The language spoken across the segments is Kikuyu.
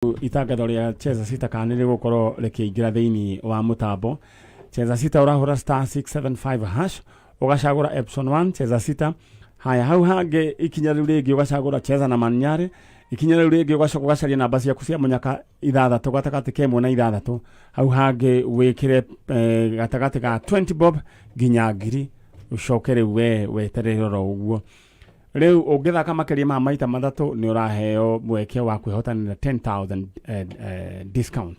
Itangatho rĩa Cheza Sita kana nĩ rĩgũkorwo rĩkĩingĩra thĩinĩ wa mũtambo. Cheza Sita ũrahũra star 675 hash, ũgacagũra option 1 Cheza Sita. Haya, hau hangĩ ikinya rĩu rĩngĩ ũgacagũra Cheza na Manyarĩ. Ikinya rĩu rĩngĩ ũgacoka ũgacaria namba ciaku cia mũnyaka ithathatũ gatagatĩ ka ĩmwe na ithathatũ. Hau hangĩ wĩkĩre gatagatĩ ga 20 bob nginya 1000, ũcoke rĩu we weterere oro ũguo. Rĩu ũngĩthaka makĩria ma maita matatũ nĩ ũraheo mweke wa kwĩhotanĩra 10,000 discount.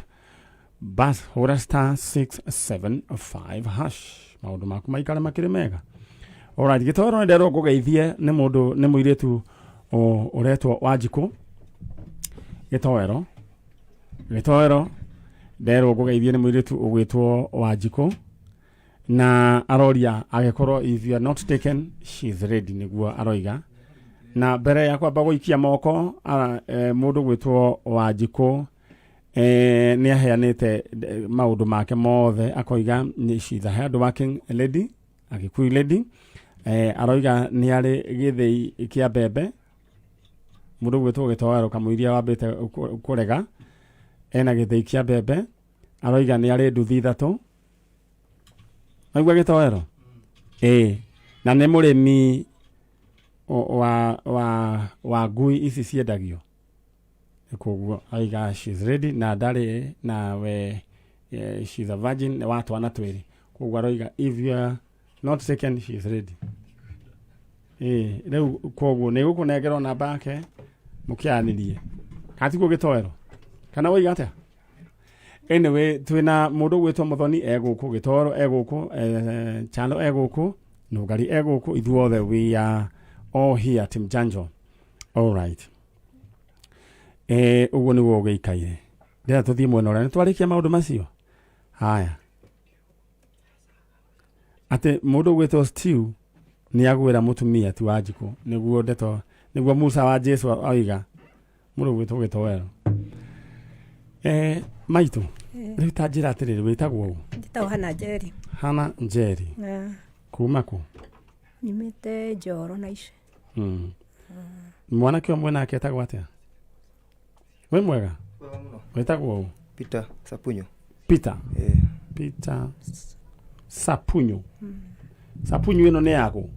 Bas hũra star 675 hash, maũndũ maku maikare makĩrĩ mega. Alright, gĩtoro nĩ nderwo ngũgeithie nĩ mũndũ, nĩ mũirĩtu ũretwo Wanjikũ. Gĩtoero, gĩtoero nderwo ngũgeithie nĩ mũirĩtu ũgwĩtwo Wanjikũ, na aroria agĩkorwo if you are not taken, she is ready, nĩguo aroiga. Na mbere ya kwamba gũikia moko mũndũ gwĩtwo Wanjikũ nĩ aheanĩte maũndũ make mothe, akoiga she is a hard working lady, a Gĩkuyu lady. Aroiga nĩ arĩ gĩthĩi kĩa mbembe. Mũndũ gwĩtwo Gĩtoero kamũiria wambĩte kũrega, ena gĩthĩi kĩa mbembe. Aroiga nĩ arĩ nduthi ithatũ. Naigua Gĩtoero? Ĩĩ, na nĩ mũrĩmi wa ngui ici ciendagio. Koguo aiga she's ready na ndarĩ na we, she's a virgin wa twana twĩrĩ. Koguo aroiga if you are not taken, she is ready. Ĩĩ, rĩu koguo nĩ gũkũnengerwo namba yake mũkĩaranĩrie. Kana tiguo Gĩtoero? Kana woiga atĩa? Anyway, twĩna mũndũ ũgwĩtwo Mũthoni e gũkũ, Gĩtoro e gũkũ, Chalo e gũkũ, Nũngari e gũkũ, ithuothe we are all here, Team Janjo. All right. Ũguo nĩguo ũgĩikaire. Ndĩrenda tũthiĩ mwena ũrĩa, nĩ twarĩkia maũndũ macio? Haya. Atĩ mũndũ ũgwĩtwo Stew nĩ agwĩra mũtumia ti Wanjikũ, nĩguo ndeto, nĩguo Musa wa Jesu oiga. Mũndũ ũgwĩtwo Gĩtoero. Maitũ, rĩu ta njĩra atĩrĩrĩ, wĩtagwo ũ? Njĩtagwo Hana Njeri. Hana Njeri. Kuma kũ? Nyumĩte Njoro na ici. Mwanake ũmwe nake etagwo atĩa? Wĩ mwega? Wĩtagwo ũ? Peter Sapunyo. Peter. Peter Sapunyo. Sapunyo ĩno nĩ yaku?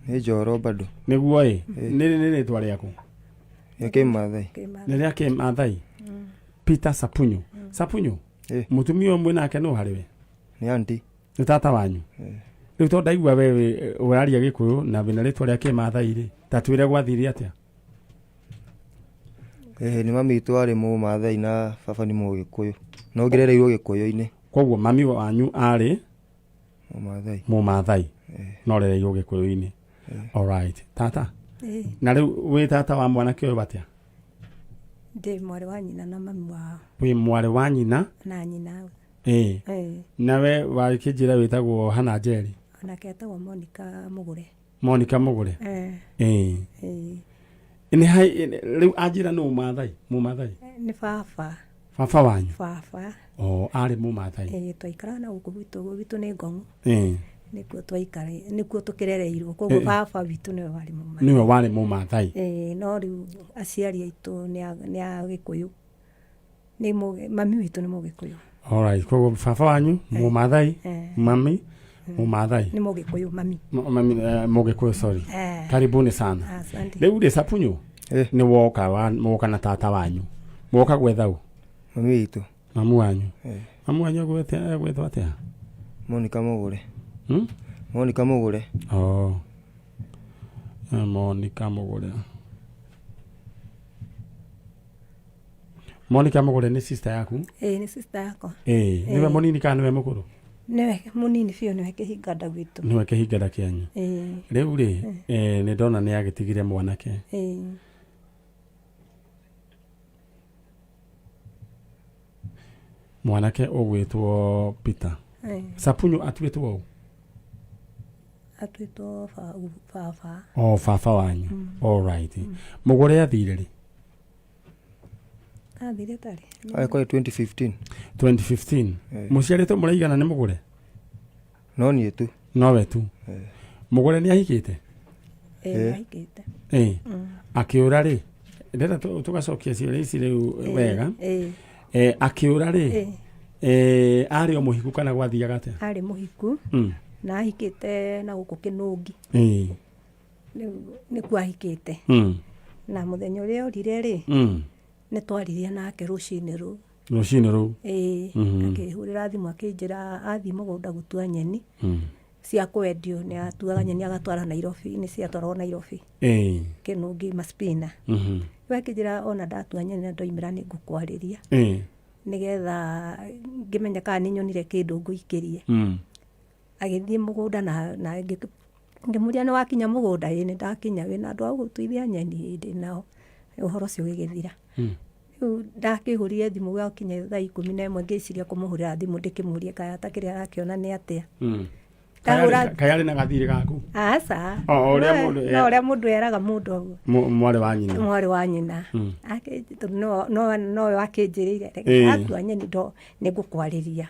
Nĩ Njoro bado. Nĩguo ĩ? Nĩ rĩtwa rĩaku? Nĩ Kĩmathai. Nĩ rĩa Kĩmathai. Peter Sapunyo. Sapunyo? Mũtumia ũmwe nake nũ harĩ we? Nĩ auntie. Nĩ tata wanyu? Rĩu tondũ ndaigua we ũraria Gĩkũyũ na wĩna rĩtwa rĩa Kĩmathai rĩ, ta twĩre gwathire atĩa? Nĩ mami witũ arĩ Mũmathai na baba nĩ Mũgĩkũyũ. No ngĩrereirwo Gĩkũyũ-inĩ. Koguo mami wanyu arĩ Mũmathai. Mũmathai. No rereirwo Gĩkũyũ-inĩ. All right. Tata. Na rĩu wĩ tata wa mwanake ũyũ atĩa? Ndĩ mwarĩ wa nyina na mami wao. Wĩ mwarĩ wa nyina? Na nyina. Nawe wakĩnjĩra wĩtagwo Hana Njeri? Onake etagwo Monica Mũgũre. Monica Mũgũre? Nĩ hai, rĩu anjĩra nĩ Mũmathai? Mũmathai? Nĩ baba. Baba wanyu? Baba. O, arĩ Mũmathai. Twaikaraga na gũkũ gwitũ, gwitũ nĩ Ngong'o. Nĩkuo twaikara, nĩkuo tũkĩrereirwo. Koguo baba witũ nĩwe warĩ Mũmathai. Nĩwe warĩ Mũmathai. No rĩu aciari aitũ nĩ a Gĩkũyũ. Nĩ mami witũ nĩ Mũgĩkũyũ. All right. Koguo baba wanyu Mũmathai, mami Mũmathai. Nĩ Mũgĩkũyũ mami. Mami, Mũgĩkũyũ, sorry. Karibuni sana. Asante. Rĩu rĩ Sapunyu, nĩ woka woka na tata wanyu. Woka gwetha ũ? Mami witũ. Mamu wanyu. Mamu wanyu egwĩtwo atĩa? Monica Mũgũre. Monica Mũgũre. Oh. Monica Mũgũre. Monica Mũgũre nĩ sister yaku? Ĩĩ, nĩ sister yakwa. Ĩĩ, nĩwe mũnini kana nĩwe mũkũrũ? Nĩwe mũnini biũ, nĩwe kĩhinganda gwitũ. Nĩwe kĩhinganda kĩanyu. Ĩĩ. Rĩu rĩ, nĩ ndona nĩ agĩtigire mwanake. Ĩĩ. Mwanake ũgwĩtwo Peter. Sapunyu atuĩtwo ũ? Atuĩtwo baba. O baba wanyu. All right. Mũgũre athire rĩ? Athire tarĩ? Agĩkorwo 2015. 2015. Mũciarĩtwo mũraigana nĩ Mũgũre? No niĩ tu. Nowe tu. Mũgũre nĩ ahikĩte? Ĩĩ, nĩ ahikĩte. Akĩũra rĩ? Ndĩrenda tũgacokia ciũria ici rĩu wega. Ĩĩ. Akĩũra rĩ, Ĩĩ. Arĩ o mũhiku kana gwathiaga atĩa? Arĩ mũhiku na ahikĩte na gũkũ Kĩnũngi. Rĩu nĩkuo ahikĩte. Na mũthenya ũrĩa orire rĩ, nĩ twaririe nake rũcinĩ rũu. Rũcinĩ rũu. Ĩĩ, akĩhũrĩra thimũ akĩnjĩra athiĩ mũgũnda gũtua nyeni cia kwendio, nĩ atuaga nyeni agatwara Nairobi, nĩ ciatwaragwo Nairobi. Kĩnũngi Maspina. Rĩu akĩnjĩra ona ndatua nyeni na ndoimĩra nĩ ngũkwarĩria. Nĩgetha ngĩmenye kana nĩ nyonire kĩndũ ngũikĩrie. Agĩthiĩ mũgũnda na ngĩmũria nĩ wakinya mũgũnda? Ĩĩ nĩ ndakinya. Wĩna andũ a gũgũtuithia nyeni? Ĩĩ ndĩ nao. Ũhoro ũcio ũgĩgĩthira. Rĩu ndakĩhũrire thimũ gwakinya thaa 11 ngĩciria kũmũhũrĩra thimũ ndĩkĩmũrie kana ta kĩrĩa arakĩona nĩ atĩa. Ndahũra- Kaĩ arĩ na gathirĩ gaku? Aca. O, ũrĩa mũndũ- No ũrĩa mũndũ eraga mũndũ ũguo. Mwarĩ wa nyina. Mwarĩ wa nyina. Tondũ nowe wakĩnjĩrĩire, reke atua nyeni ndo nĩngũkwarĩria.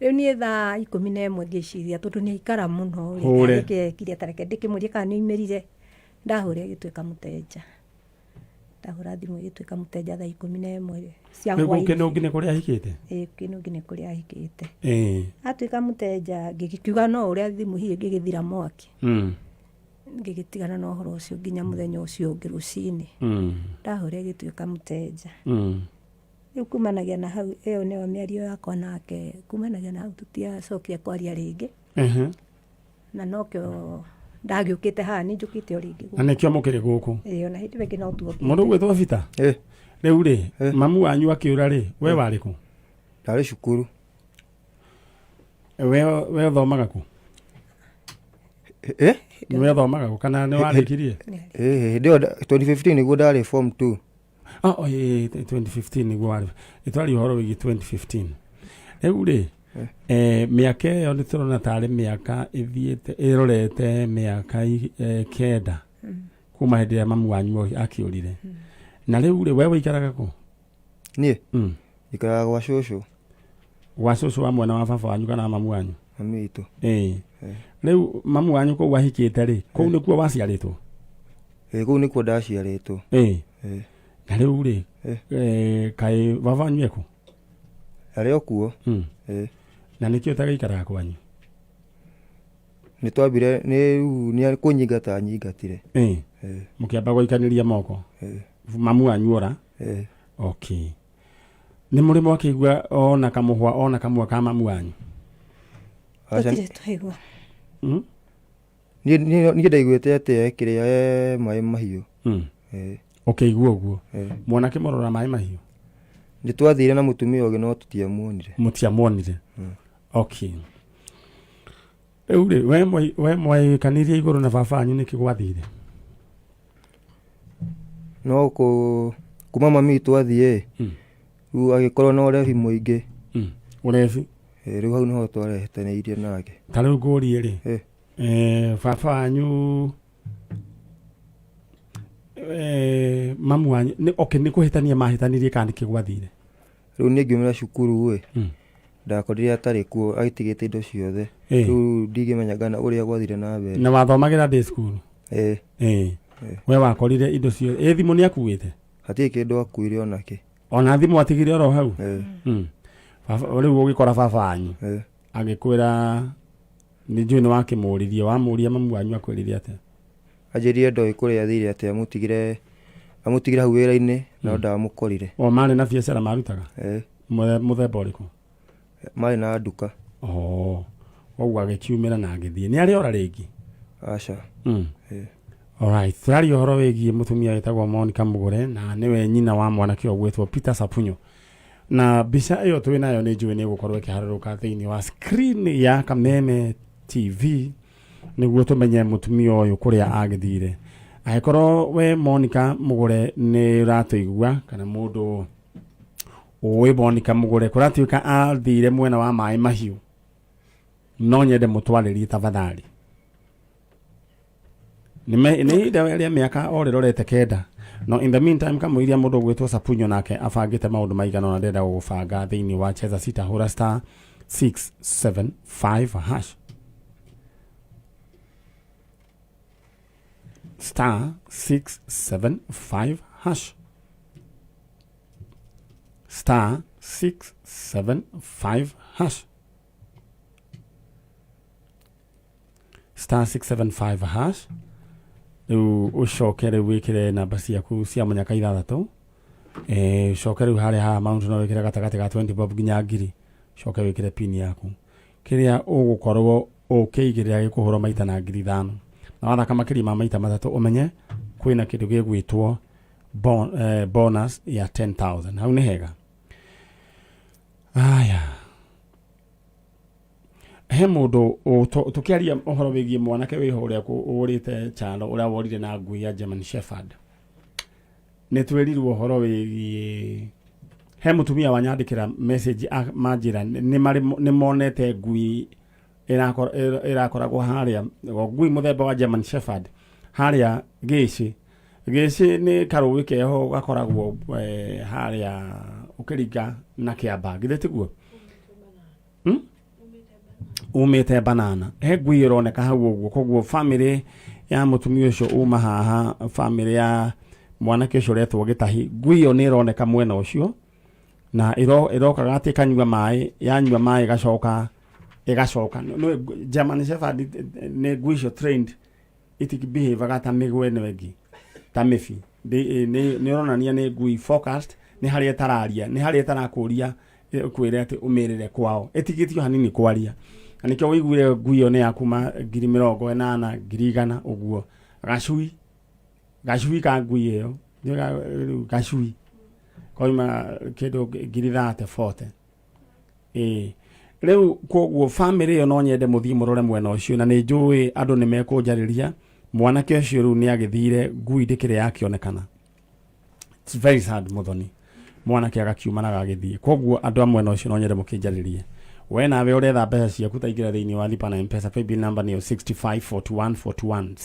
Rĩu niĩ thaa 11 ngĩciria tondũ nĩ aikara mũno rĩ, Hũre. nĩkĩ ekire ta reke ndĩkĩmũrie kana nĩ oimĩrire. Ndahũrire agĩtuĩka mũtenja. Ndahũra thimũ ĩgĩtuĩka mũtenja thaa 11 cia Rĩu hwaĩ-inĩ. Kĩnũngi nĩ kũrĩa ahikĩte? Ĩĩ, Kĩnũngi nĩ kũrĩa ahikĩte. Atuĩka mũtenja ngĩkiuga no ũrĩa thimũ hihi ĩngĩgĩthira mwaki. Ngĩgĩtigana na ũhoro ũcio nginya mũthenya ũcio ũngĩ rũcinĩ. Ndahũra ĩgĩtuĩka mũtenja. Rĩu kumanagia na hau, ĩyo nĩyo mĩario yakwa nake, kumanagia na hau tũtiacokire kwaria rĩngĩ. Na nokĩo ndagĩũkĩte haha, nĩ njũkĩte o rĩngĩ Na gũkũ. nĩkĩo mũkĩrĩ gũkũ. Ĩĩ, ona hĩndĩ ĩyo ĩngĩ no tuokĩte. Mũndũ ũgwĩtwo Bita? Rĩu rĩ, mamu wanyu akĩũra rĩ, we warĩ kũ? Ndarĩ cukuru. We ũthomaga kũ? We ũthomaga kũ kana nĩ warĩkirie? Hĩndĩ ĩyo 2015 nĩguo ndarĩ form 2. Oh, 2015 nĩguo warĩ. Ĩtwaria ũhoro wĩgiĩ 2015. Rĩu rĩ, mĩaka ĩyo nĩ tũrona tarĩ mĩaka ĩthiĩte ĩrorete mĩaka 9 kuma hĩndĩ ĩrĩa mamu wanyu akĩũrire. Na rĩu rĩ, we wĩikaraga kũ? Niĩ? Njikaraga gwa cũcũ. Gwa cũcũ wa mwena wa baba wanyu kana mamu wanyu? Mami witũ. Rĩu mamu wanyu kũu ahikĩte rĩ, kũu nĩkuo waciarĩtwo? Ĩĩ, kũu nĩkuo ndaciarĩtwo. Na rĩu rĩ, kaĩ baba wanyu ekũ? Arĩ o kuo. Na nĩkĩo ũtagĩikaraga kwanyu? Nĩ twambire, nĩ rĩu nĩ kũnyingata anyingatire. Mũkĩamba gũikanĩria moko? Mamu wanyu ora? Okay. Nĩ mũrĩ mwakĩigua ona kamũhwa ona kamwe ka mamu wanyu? Aca. Tũtirĩ twaigua. Niĩ ndaiguĩte atĩ ekĩrĩa maĩ mahiũ. Ũkĩigua ũguo? Mwana akĩmũrora maĩ mahiũ? Nĩ twathire na mũtumia ũngĩ no tũtiamuonire. Mũtiamuonire? Okay. Rĩu rĩ, we mwaĩkanirie igũrũ na baba wanyu nĩkĩ gwathire? No kuma mami witũ athiĩ, rĩu agĩkorwo na ũrebi mũingĩ. Ũrebi? Rĩu hau nĩho twarehetanĩirie nake. Ta rĩu ngũrie rĩ, baba wanyu, mamu wanyu, nĩ, okay, nĩ kũhĩtania mahĩtanirie kana nĩkĩ gwathire? Rĩu niĩ ngiumĩra cukuru ĩ, ndakorire atarĩ kuo, agĩtigĩte indo ciothe. Rĩu ndingĩmenya kana ũrĩa gwathire na mbere. Na wathomagĩra day school? We wakorire indo ciothe. Thimũ nĩ akuĩte? Hatirĩ kĩndũ akuire onake. Ona thimũ atigire oro hau? Baba, rĩu ũgĩkora baba wanyu. Agĩkwĩra nĩ njũĩ nĩ wakĩmũririe, wamũria mamu wanyu akwĩrire atĩa? Anjĩrire ndoĩ kũrĩa athire atĩ amũtigire hau wĩra-inĩ, no ndamũkorire. O marĩ na biacara marutaga? Mũthemba ũrĩkũ? Marĩ na nduka. Oh. Koguo agĩkiumĩra na agĩthiĩ. Nĩ arĩ ora rĩngĩ? Aca. Alright, tũraria ũhoro wĩgiĩ mũtumia wĩtagwo Monica Mũgũre na nĩwe nyina wa mwanake ũyũ ũgwĩtwo Peter Sapunyo. Na mbica ĩyo twĩ nayo nĩ njũĩ nĩ ĩgũkorwo ĩkĩharũrũka thĩinĩ wa screen ya Kameme TV nĩguo tũmenye mũtumia ũyũ kũrĩa agĩthire. Angĩkorwo we Monica Mũgũre nĩ ũratũigua kana mũndũ ũĩ Monica Mũgũre kũratuĩka athire mwena wa maĩ mahiũ, no nyende mũtwarĩrie tafadhali. Nĩ ihinda rĩa mĩaka o rĩrorete 9. No in the meantime kamũiria mũndũ ũgwĩtwo Sapunyo nake abangĩte maũndũ maigana ũna ndĩrenda gũgũbanga thĩinĩ wa Cheza Sita hũra star 675 hash. Star 675 hash. Star 675 hash. Star 675 hash. Rĩu ũcoke rĩu wĩkĩre namba ciaku cia mũnyaka ithathatũ. Ũcoke rĩu harĩa ha amount no wĩkĩre gatagatĩ ga 20 bob nginya ngiri. Ũcoke wĩkĩre pin yaku. Kĩrĩa ũgũkorwo ũkĩigĩrĩra gĩkũhũrwo maita na 5,000. Na wathaka makĩria ma maita matatũ ũmenye kwĩna kĩndũ gĩgwĩtwo bonus ya 10,000. Hau nĩ hega. Aya. He mũndũ tũkĩaria ũhoro wĩgiĩ mwanake wĩho ũrĩa ũrĩte Kyalo ũrĩa worire na ngui ya German Shepherd. Nĩ twerirwo ũhoro wĩgiĩ he mũtumia wanyandĩkĩra message manjĩra nĩ monete ngui ĩrakoragwo harĩa ngui mũthemba wa German Shepherd harĩa Gĩcĩ. Gĩcĩ nĩ karũĩ keho gakoragwo harĩa ũkĩringa na Kĩamba, githĩ tiguo? Umĩte banana. He ngui ĩroneka hau ũguo, koguo family ya mũtumia ũcio uma haha, family ya mwanake ũcio ũretwo Gĩtahi, ngui ĩyo nĩ ĩroneka mwena ũcio na ĩrokaga atĩ ĩkanyua maĩ, yanyua maĩ ĩgacoka ĩgacoka. Nĩ German Shepherd nĩ ngui icio trained itikĩbehaviga ta mĩgwe ĩno ĩngĩ ta mĩbi. Nĩ ũronania nĩ ngui focused, nĩ harĩa ĩtararia, nĩ harĩa ĩtarakũria kwĩre atĩ ũmĩrĩre kwao, ĩtigĩtio hanini kwaria. Na nĩkĩo wĩiguire ngui ĩyo nĩ ya kuma 80,000, 100,000 ũguo. Gacui, gacui ka ngui ĩyo, nĩ rĩu gacui koima kĩndũ 30,000, 40. Rĩu koguo family ĩyo no nyende mũthiĩ mũrore mwena ũcio, na nĩ njũĩ andũ nĩ mekũnjarĩria. Mwanake ũcio rĩu nĩ agĩthire, ngui ndĩkĩrĩ yakĩonekana. It's very sad, Muthoni. Mwanake agakiuma na agagĩthiĩ. Koguo andũ a mwena ũcio no nyende mũkĩnjarĩrie. We nawe ũretha mbeca ciaku ta ingĩra thĩinĩ wa Lipa na M-Pesa, paybill number nĩyo 654141,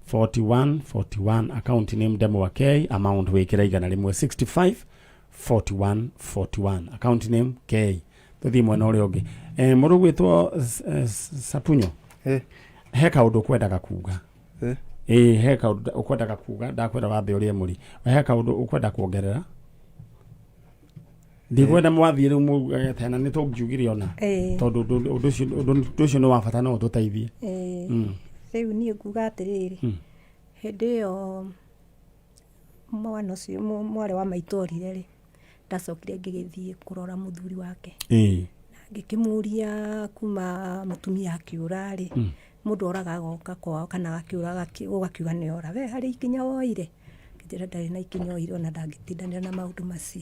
654141, account name Ndemwa K, amount wĩkĩre 100, 654141, account name K. Tũthiĩ mwena ũrĩa ũngĩ. Mũndũ gwĩtwo Sapunyo. He kaũndũ ũkwendaga kuga. He kaũndũ ũkwendaga kuga, ndakwenda wambe ũrĩe mũri. He kaũndũ ũkwenda kuongerera? Ndikwenda mwathiĩ rĩu mugage tena nĩ tũngiugire ona. Tondũ ũndũ ũcio nĩ wa bata no ũtũteithie. Rĩu niĩ nguga atĩrĩrĩ, hĩndĩ ĩyo mwana ũcio mwarĩ wa maitũ orire rĩ, ndacokire ngĩgĩthiĩ kũrora mũthuri wake. Na ngĩkĩmũria kuma mũtumia akĩũra rĩ, mũndũ oraga agoka kwao kana agakĩũra ũgakiuga nĩ ora. We harĩ ikinya woire? Ngĩnjĩra ndarĩ na ikinya oire ona ndangĩtindanĩra na maũndũ macio.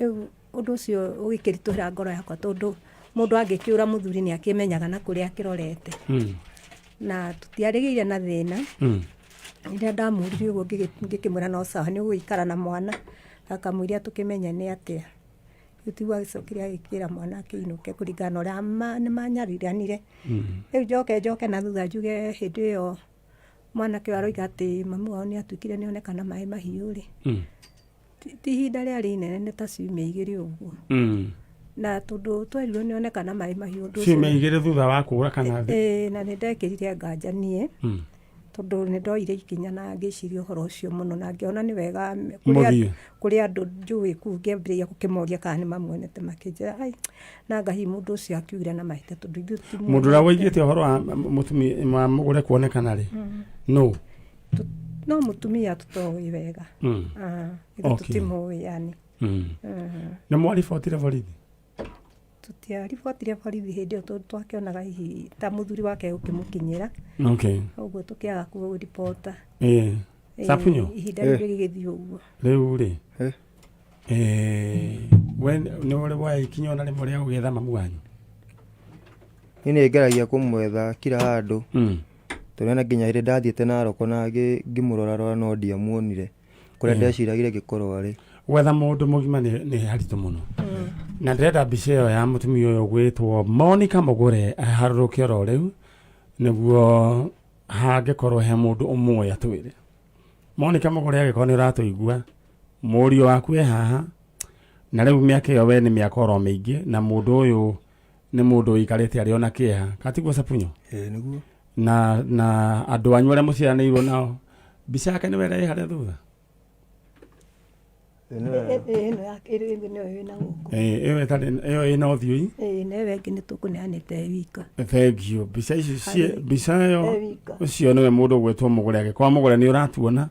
Rĩu ũndũ ũcio ũgĩkĩritũhĩra ngoro yakwa tondũ mũndũ angĩkĩũra mũthuri nĩ akĩmenyaga na kũrĩa akĩrorete. Na tũtiarĩgĩire na thĩna. Rĩrĩa ndamũririe ũguo ngĩkĩmwĩra no sawa nĩ ũgũikara na mwana akamũiria tũkĩmenye nĩ atĩa. Rĩu tiguo agĩcokire agĩkĩra mwana akĩinũke kũringana na ũrĩa nĩ manyariranire. Rĩu njoke na thutha njuge hĩndĩ ĩyo mwanake ũyũ aroiga atĩ mamu wao nĩ atuĩkire nĩ oneka na maĩ mahiũ rĩ. Ti ihinda rĩarĩ inene nĩ ta ciumia igĩrĩ ũguo. Na tondũ twerirwo nĩ oneka na maĩ mahiũ ũndũ ũcio Ciumia igĩrĩ thutha wa kũra kana thĩ? Na nĩ ndekĩrire nganja niĩ. Tondũ nĩ ndoire ikinya na ngĩciria ũhoro ũcio mũno na ngĩona nĩ wega Mũthiĩ. kũrĩ andũ njũĩ kũu ngĩambĩrĩria gũkĩmoria kana nĩ mamuonete makĩnjĩra ai na nga hihi mũndũ ũcio akiugire na mahĩtia tondũ ithuĩ tũtimuonete. Mũndũ ũrĩa woigĩte ũhoro wa mũtumia wa mũgũre kuonekana rĩ, nũ? No mũtumia tũtoĩ wega. Ithuĩ tũtimũĩ yani. Nĩ mwaribotire borithi? Tũtiaribotire borithi hĩndĩ ĩyo tondũ twakĩonaga hihi ta mũthuri wake ũkĩmũkinyĩra. Ũguo tũkĩaga kũribota. Sapunyo? Ihinda rĩu rĩgĩthiĩ ũguo. Rĩu rĩ, we nĩ ũrĩ woya ikinya ona rĩmwe rĩa gũgĩetha mamu wanyu? Niĩ nĩ ngeragia kũmwetha kila handũ. Tondũ ona nginya hĩndĩ ndathiĩte Narok na ngĩmũrora rora no ndiamuonire. Kũrĩa ndeciragia rĩngĩ arĩ. Gwetha mũndũ mũgima nĩ haritũ mũno. Na ndĩrenda mbica ĩyo ya mũtumia ũyũ ũgwĩtwo Monica Mũgũre aharũrũke oro rĩu nĩguo hangĩkorwo he mũndũ ũmũĩ atwĩre. Monica Mũgũre angĩkorwo nĩ ũratũigua, mũriũ waku e haha na rĩu mĩaka ĩyo we nĩ mĩaka oro mĩingĩ na mũndũ ũyũ nĩ mũndũ ũikarĩte arĩ ona kĩeha. Katiguo Sapunyo? Ĩĩ nĩguo. Na andũ anyu arĩa mũciaranĩirwo nao Mbica yake nĩwe ĩrĩa ĩ harĩa thutha. Ĩno ĩyo. Ĩno yake ĩrĩ nĩyo ĩna gũkũ. Ĩyo ĩtarĩ ĩyo ĩna ũthiũ i. Ĩĩ, na ĩyo ĩngĩ nĩ tũkũneanĩte ĩ wika. Thengiũ. Mbica icio ciĩ Harĩ. mbica ĩyo Ĩ wika. ũcio nĩwe mũndũ ũgwĩtwo mũgũre. Angĩkorwo mũgũre nĩ ũratuona,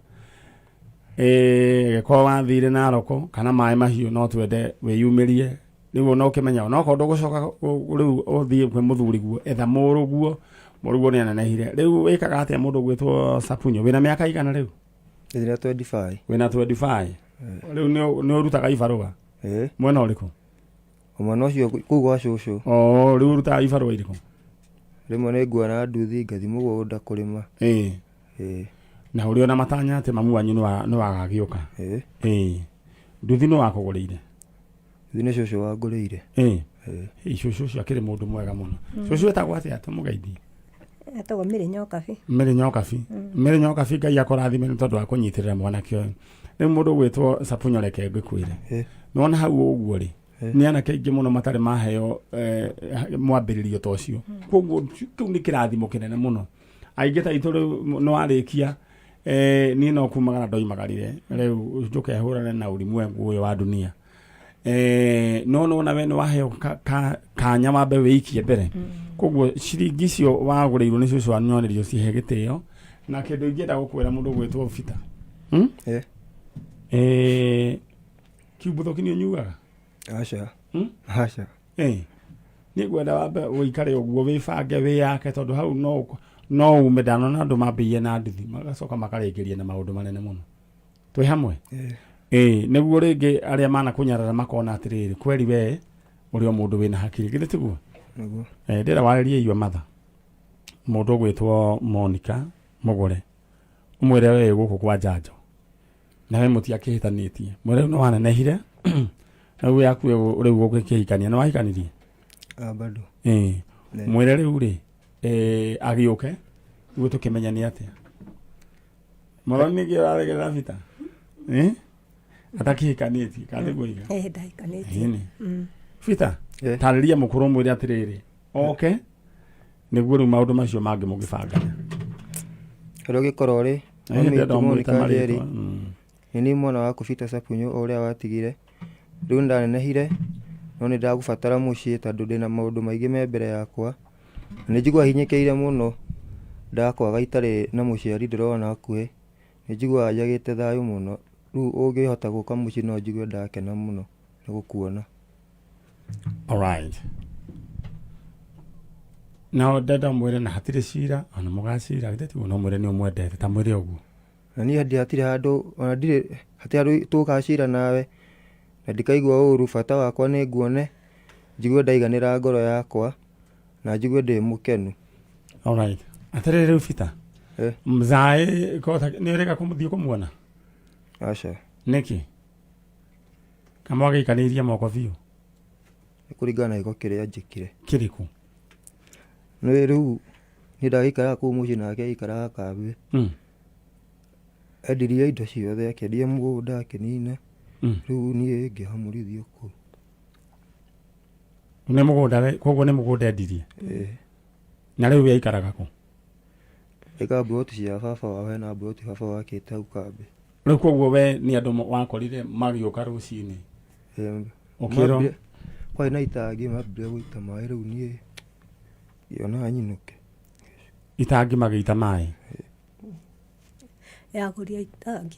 angĩkorwo wathire Naroko kana maĩ mahiũ no twende wĩyumĩrie rĩu ona ũkĩmenya onokorwo ndũgũcoka rĩu ũthiĩ kwĩ mũthuriguo, etha mũrũguo, mũrũguo nĩ anenehire. Rĩu wĩkaga atĩa mũndũ ũgwĩtwo Sapunyo? Wĩna mĩaka igana rĩu? Ndĩna 25. Wĩna 25. Rĩu nĩ ũrutaga ibarũa? Ĩĩ. Mwena ũrĩkũ? Mwena ũcio kũu gwa cũcũ. O rĩu ũrutaga ibarũa irĩkũ? Rĩmwe nĩ nguona nduthi ngathiĩ mũgũnda kũrĩma. Ĩĩ. Ĩĩ. Na ũrĩ ona matanya atĩ mamu wanyu nĩ wagagĩũka? Ĩĩ. Ĩĩ. Nduthi nĩ wakũgũrĩire? Nduthi nĩ cũcũ wangũrĩire. Ĩĩ. Ĩĩ. Ĩĩ, cũcũ ũcio akĩrĩ mũndũ mwega mũno. Cũcũ etagwo atĩa tũmũgeithie? Etagwo Mary Nyokabi. Mary Nyokabi. Mary Nyokabi, Ngai akũrathime nĩ tondũ wa kũnyitĩrĩra mwanake ũyũ. Rĩu mũndũ ũgwĩtwo Sapunyo, reke ngĩkwĩre. Nĩwona hau ũguo rĩ, nĩ anake aingĩ mũno matarĩ maheo mwambĩrĩrio ta ũcio. Koguo kĩu nĩ kĩrathimo kĩnene mũno. Aingĩ ta itũ rĩu nĩ warĩkia, niĩ no kumagara ndoimagarire rĩu njũke hũrane na ulimwengu ũyũ wa dunia. No nona we nĩ waheo kanya wambe wĩikie mbere. Koguo ciringi icio wagũrĩirwo nĩ cũcũ wanyu nyonerio cihe gĩtĩo. Na kĩndũ ingĩenda gũkwĩra mũndũ ũgwĩtwo Peter. Kiumbuthoki nĩ ũnyuaga? Aca. Aca. Niĩ ngwenda wambe ũikare ũguo wĩbange wĩyake tondũ hau no ume ndanona andũ mambĩrĩrie na nduthi magacoka makarĩkĩria na maũndũ manene mũno. Twĩ hamwe? Ĩĩ, nĩguo rĩngĩ arĩa manakũnyarara makona atĩrĩrĩ, kweri we ũrĩ o mũndũ wĩna hakiri, githĩ tiguo? Nĩguo. Ndĩrenda warĩrie Igua Matha, mũndũ ũgwĩtwo Monica Mũgũre, ũmwĩre we wĩ gũkũ kwa Njanjo na we mũtiakĩhĩtanĩtie, mwĩre rĩu nĩ wanenehire na rĩu yaku rĩu ũgĩkĩhikania, nĩ wahikanirie? Bado. Ĩĩ. Mwĩre rĩu rĩ, agĩũke nĩguo tũkĩmenyane atĩa. Mũthoni nĩkĩ ũraregerera Peter? Atakĩhikanĩtie kana nĩguo iga? Ndahikanĩtie. Ĩni. Peter, tarĩria mũkũrũ mwĩre atĩrĩrĩ, oke nĩguo rĩu maũndũ macio mangĩ mũgĩbangane. Ũrĩa ũgĩkorwo rĩ, Ĩĩ, ndĩrenda Monica ũmwĩte Njeri. marĩtwa. Nĩ niĩ mwana waku Peter Sapunyo o ũrĩa watigire. Rĩu nĩndanenehire no nĩndagũbatara mũciĩ tondũ ndĩna maũndũ maingĩ me mbere yakwa. Na nĩnjiguaga hinyĩkĩire mũno ndakwaga itarĩ na mũciari ndĩrona hakuhĩ. Nĩnjiguaga njagĩte thayũ mũno. Rĩu ũngĩhota gũka mũciĩ no njigue ndakena mũno nĩ gũkuona. Alright. Na ndenda mwĩre na hatirĩ cira ona mũgacira githĩ tiguo, no mwĩre nĩ ũmwendete, ta mwĩre ũguo. Na niĩ hatirĩ handũ ona ndirĩ hatirĩ handũ tũgacira nawe na ndikaigua ũru, bata wakwa nĩ nguone njigue ndaiganĩra ngoro yakwa na njigue ndĩ mũkenu. Alright. Atĩrĩrĩ rĩu Peter. Mzae kota nĩ ũreka kũmũthiĩ kũmuona? Aca. Nĩkĩ? Kama wagĩikanĩirie moko biũ? Nĩ kũringana na gĩko kĩrĩa njĩkire. Kĩrĩkũ? Nĩ rĩu niĩ ndagĩikaraga kũu mũciĩ nake aikaraga kambĩ. Endirie indo ciothe, akĩendia mũgũnda akĩnina. Rĩu niĩ ngĩhamũrithio kũu. Nĩ mũgũnda we, koguo nĩ mũgũnda endirie? Ĩĩ. Na rĩu we aikaraga kũ? Aikaraga mburoti cia baba wao, hena mburoti baba wakĩte hau kambĩ. Rĩu koguo we nĩ andũ wakorire magĩũka rũcinĩ? Ĩĩ. Ũkĩrwo? Kwarĩ na itangi mambire gũita maĩ, rĩu niĩ ngĩona nyinũke. Itangi magĩita maĩ? Agũria itangi.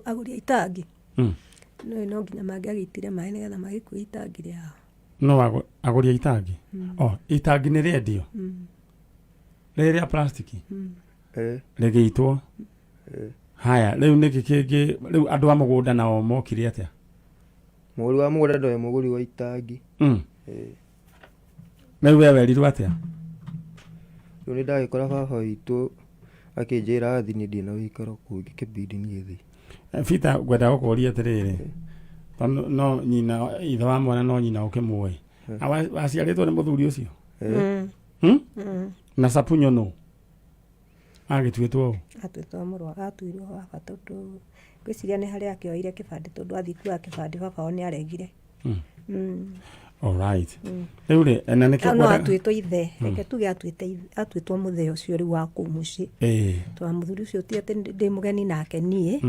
Agũria itangi. No no nginya mangĩagĩitire maĩ nĩgetha magĩkue itangi rĩao. No agũria itangi? Oh, itangi nĩ rĩendio? Rĩrĩ rĩa plastiki? Rĩgĩitwo? Haya, rĩu nĩkĩ kĩngĩ, rĩu andũ a mũgũnda nao mokire atĩa? Mũgũri wa mũgũnda ndoĩ mũgũri wa itangi. Rĩu we werirwo atĩa? Rĩu nĩ ndagĩkora baba witũ akĩnjĩra thiĩ niĩ ndirĩ na ũikaro kũu, ngĩkĩbidi niĩ thiĩ. Peter, ngwenda gũkũria atĩrĩrĩ, tondũ no nyina, ithe wa mwana no nyina ũkĩmũĩ. Waciarĩtwo nĩ mũthuri ũcio? Na Sapunyo nũ? Agĩtuĩtwo ũ? Atuĩtwo mũrũ, atuirwo baba tondũ ngwĩciria nĩ harĩa akĩoire kĩbandĩ, tondũ athiĩ kuoya kĩbandĩ baba wao nĩ aregire. Alright. Rĩu rĩ, na nĩkĩo No ngwendaga- atuĩtwo ithe, reke tuge atuĩte atuĩtwo mũthee ũcio rĩu wa kũu mũciĩ. Tondũ mũthuri ũcio ti atĩ ndĩ mũgeni nake niĩ,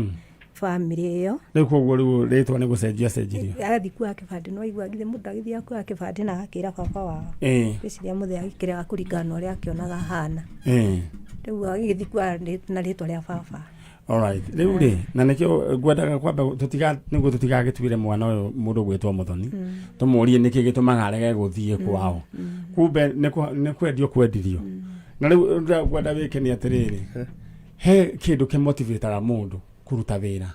bamĩrĩ ĩyo. Rĩu koguo rĩu rĩtwa nĩ gũcenjia acenjirio. Agathiĩ kuoya kĩbandĩ, no aigua githĩ mũndũ agĩthiaga kuoya kĩbandĩ na agakĩra baba wao. Ngwĩciria mũthee agĩkĩrega kũringana na ũrĩa akĩonaga ahana. Rĩu agĩgĩthiĩ kuoya na rĩtwa rĩa baba. Alright. Rĩu rĩ, na nĩkĩo ngwendaga kwamba tũtiga nĩguo tũtigagĩtuĩre mwana ũyũ mũndũ gwĩtwo Mũthoni. Tũmũrie nĩkĩ gĩtũmaga arege gũthiĩ kwao. Kumbe nĩ kwendio kwendirio. Na rĩu ũrĩa ngwenda wĩke nĩ atĩrĩrĩ. He kĩndũ kĩmotivĩtaga mũndũ kũruta wĩra.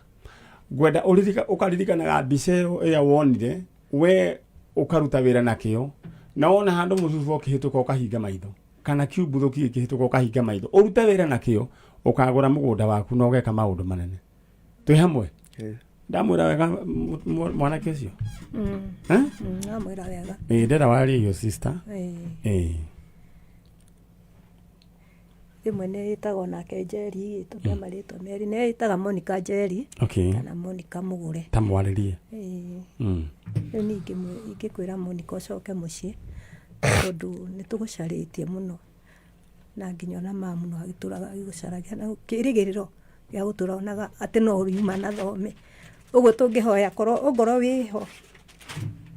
Ngwenda ũkaririkanaga mbica ĩyo ĩrĩa wonire, we ũkaruta wĩra na kĩo, na wona handũ mũcuba ũkĩhĩtũka ũkahinga maitho, kana kiumbuthũki gĩkĩhĩtũka ũkahinga maitho, ũrute wĩra na kĩo, ũkagũra mũgũnda waku na ũgeka maũndũ manene. Twĩ hamwe? Ndamwĩra wega mwanake ũcio? Eh? Ndamwĩra wega. Ndĩrenda warie your sister. Rĩmwe nĩ ĩtagwo nake Njeri, tondũ e marĩtwa merĩ, nĩ ĩtaga Monica Njeri kana Monica Mũgũre. Ta mwarĩrie. Rĩu niĩ ingĩkwĩra Monica ũcoke mũciĩ, tondũ nĩ tũgũcarĩtie mũno, na nginya ona mamu no agĩtũraga agĩgũcaragia na kĩrĩgĩrĩro gĩa gũtũra onaga atĩ no ũriuma na thome. Ũguo tũngĩhoya korwo ongorwo wĩho,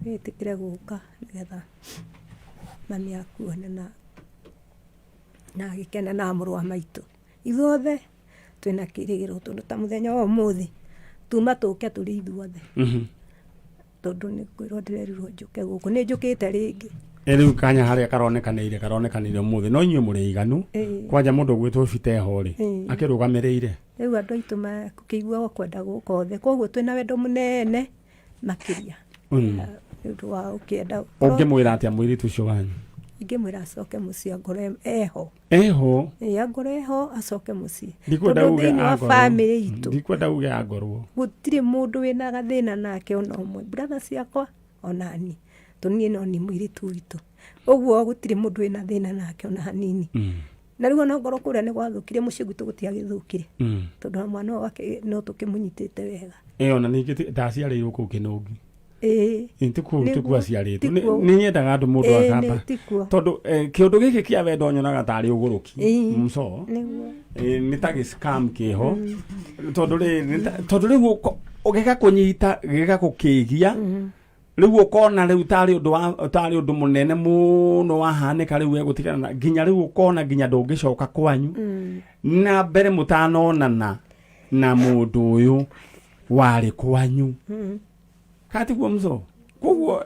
wĩtĩkĩre gũka nĩgetha mami akuone na na agĩkena na mũrũ wa maitũ. Ithuothe twĩna kĩrĩgĩrĩro tondũ ta mũthenya wa ũmũthĩ tuma tũke tũrĩ ithuothe. Tondũ nĩ kwĩrwo ndĩrerirwo njũke gũkũ, nĩ njũkĩte rĩngĩ. Rĩu kanya harĩa karonekanĩire karonekanĩire ũmũthĩ, no inyuĩ mũrĩ aiganu. Kwanja mũndũ ũgwĩtwo Biteho rĩ, akĩrũgamĩrĩire. Rĩu andũ aitũ makĩigua kwenda gũka othe, koguo twĩna wendo mũnene makĩria. Nĩ ũndũ wa ũkĩenda. Ũngĩmwĩra atĩa mũirĩtu ũcio wanyu? Ingĩmwĩra acoke mũciĩ angorwo eho. Eho? Ĩĩ, angorwo eho acoke mũciĩ. Ndikwenda Tondũ uge thĩinĩ wa angorwo. bamĩrĩ itũ. Ndikwenda uge angorwo. Gũtirĩ mũndũ wĩna gathĩna nake ona ũmwe. Brother ciakwa ona niĩ. Tondũ niĩ no niĩ mũirĩtu witũ. Ũguo gũtirĩ mũndũ wĩna thĩna nake ona hanini. Na rĩu ona ongorwo kũrĩa nĩ gwathũkire, mũciĩ gwitũ gũtiagĩthũkire. Tondũ ona mwana ũyũ wake no tũkĩmũnyitĩte wega. Ona ningĩ ndaciarĩirwo kũu Kĩnũngi. Ĩĩ. Ti kũu, Nĩguo, ti kuo aciarĩtwo. ti kuo. Nĩ nyendaga andũ mũndũ Ĩĩ, akamba. nĩ, ti kuo. Tondũ kĩũndũ gĩkĩ kĩa wendo nyonaga tarĩ ũgũrũki. Mso. Nĩguo. Nĩ ta gĩ-scam kĩho. Tondũ rĩ, nĩ ta-, tondũ rĩu gĩgakũnyita, gĩgakũkĩgia. Rĩu ũkona rĩu tarĩ ũndũ wa, tarĩ ũndũ mũnene mũno wahanĩka rĩu egũtigana na, nginya rĩu ũkona nginya ndũngĩcoka kwanyu. Na mbere mũtanonana na mũndũ ũyũ warĩ kwanyu. Kana tiguo mso? Koguo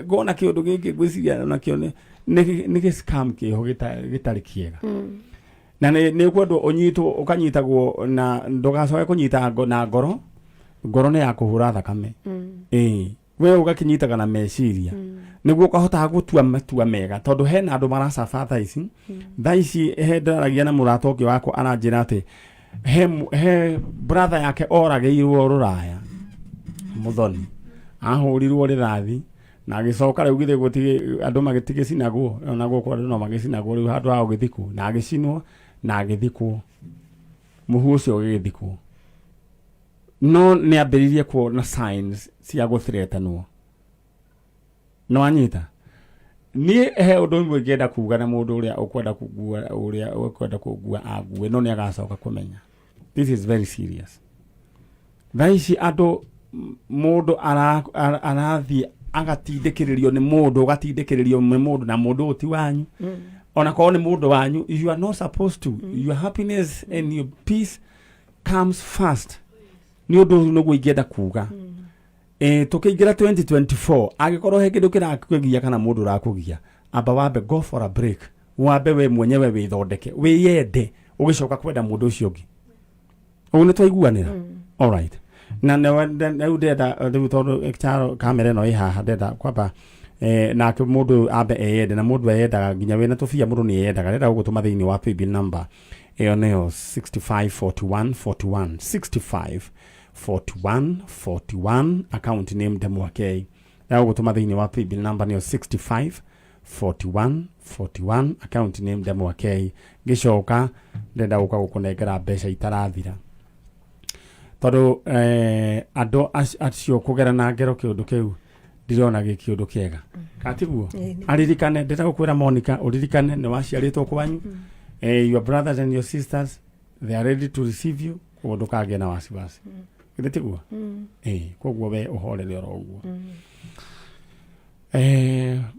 ngona kĩũndũ gĩkĩ ngwĩciria nakĩo nĩ gĩ-scam kĩho gĩtarĩ kĩega. Na nĩ ũkwendwo ũnyitwo, ũkanyitagwo na ndũgacoke kũnyita na ngoro. Ngoro nĩ ya kũhũra thakame. We ũgakĩnyitaga na meciria. Nĩguo ũkahotaga gũtua matua mega, tondũ hena andũ maracaba thaa ici. Thaa ici he ndaragia na mũrata ũngĩ wakwa aranjĩra atĩ he brother yake oragĩirwo rũraya Mũthoni, ahũrirwo rĩthathi na agĩcoka rĩu githĩ gũtirĩ andũ magĩtigĩcinagwo, ona gũkũ andũ no magĩcinagwo rĩu handũ ha gũgĩthikwo, na agĩcinwo na agĩthikwo, mũhu ũcio ũgĩgĩthikwo, no nĩ ambĩrĩirie kuona signs cia gũthreatenwo. No anyita niĩ he ũndũ ũmwe ingĩenda kuga na mũndũ ũrĩa ũkwenda kungua, ũrĩa ũkwenda kungua angue, no nĩ agacoka kũmenya this is very serious. Thaa ici andũ, mũndũ arathiĩ agatindĩkĩrĩrio nĩ mũndũ, ũgatindĩkĩrĩrio nĩ mũndũ, na mũndũ ũyũ ti wanyu. Ona korwo nĩ mũndũ wanyu, you are not supposed to. Your happiness and your peace comes first. Nĩ ũndũ ũyũ nĩguo ingĩenda kuga. Tũkĩingĩra 2024, angĩkorwo he kĩndũ kĩrakũgia kana mũndũ ũrakũgia, amba wambe go for a break, wambe we mwenyewe wĩthondeke, wĩyende, ũgĩcoka kwenda mũndũ ũcio ũngĩ. Ũguo nĩ twaiguanĩra? All right. Na rĩu ndĩrenda, rĩu tondũ Charo kamera ĩno ĩ haha, ndĩrenda kwamba nake mũndũ ambe eyende, na mũndũ eyendaga nginya wĩna tũbia, mũndũ nĩ eyendaga. Ndĩrenda gũgũtũma thĩinĩ wa paybill number ĩyo nĩyo 654141, 654141, account name Ndemwakei. Ndĩrenda gũgũtũma thĩinĩ wa paybill number nĩyo 654141, account name Ndemwakei. Ngĩcoka ndĩrenda gũka gũkũnengera mbeca itarathira, tondũ andũ acio kũgerana ngero kĩũndũ kĩu ndirona gĩ kĩũndũ kĩega. Katiguo? Ĩĩ, nĩ- Aririkane, ndĩrenda gũkwĩra Monica, ũririkane nĩ waciarĩtwo kwanyu. Your brothers and your sisters, they are ready to receive you, koguo ndũkagĩe na wasiwasi. Githĩ tiguo? Ĩĩ, koguo we ũhorere oro ũguo.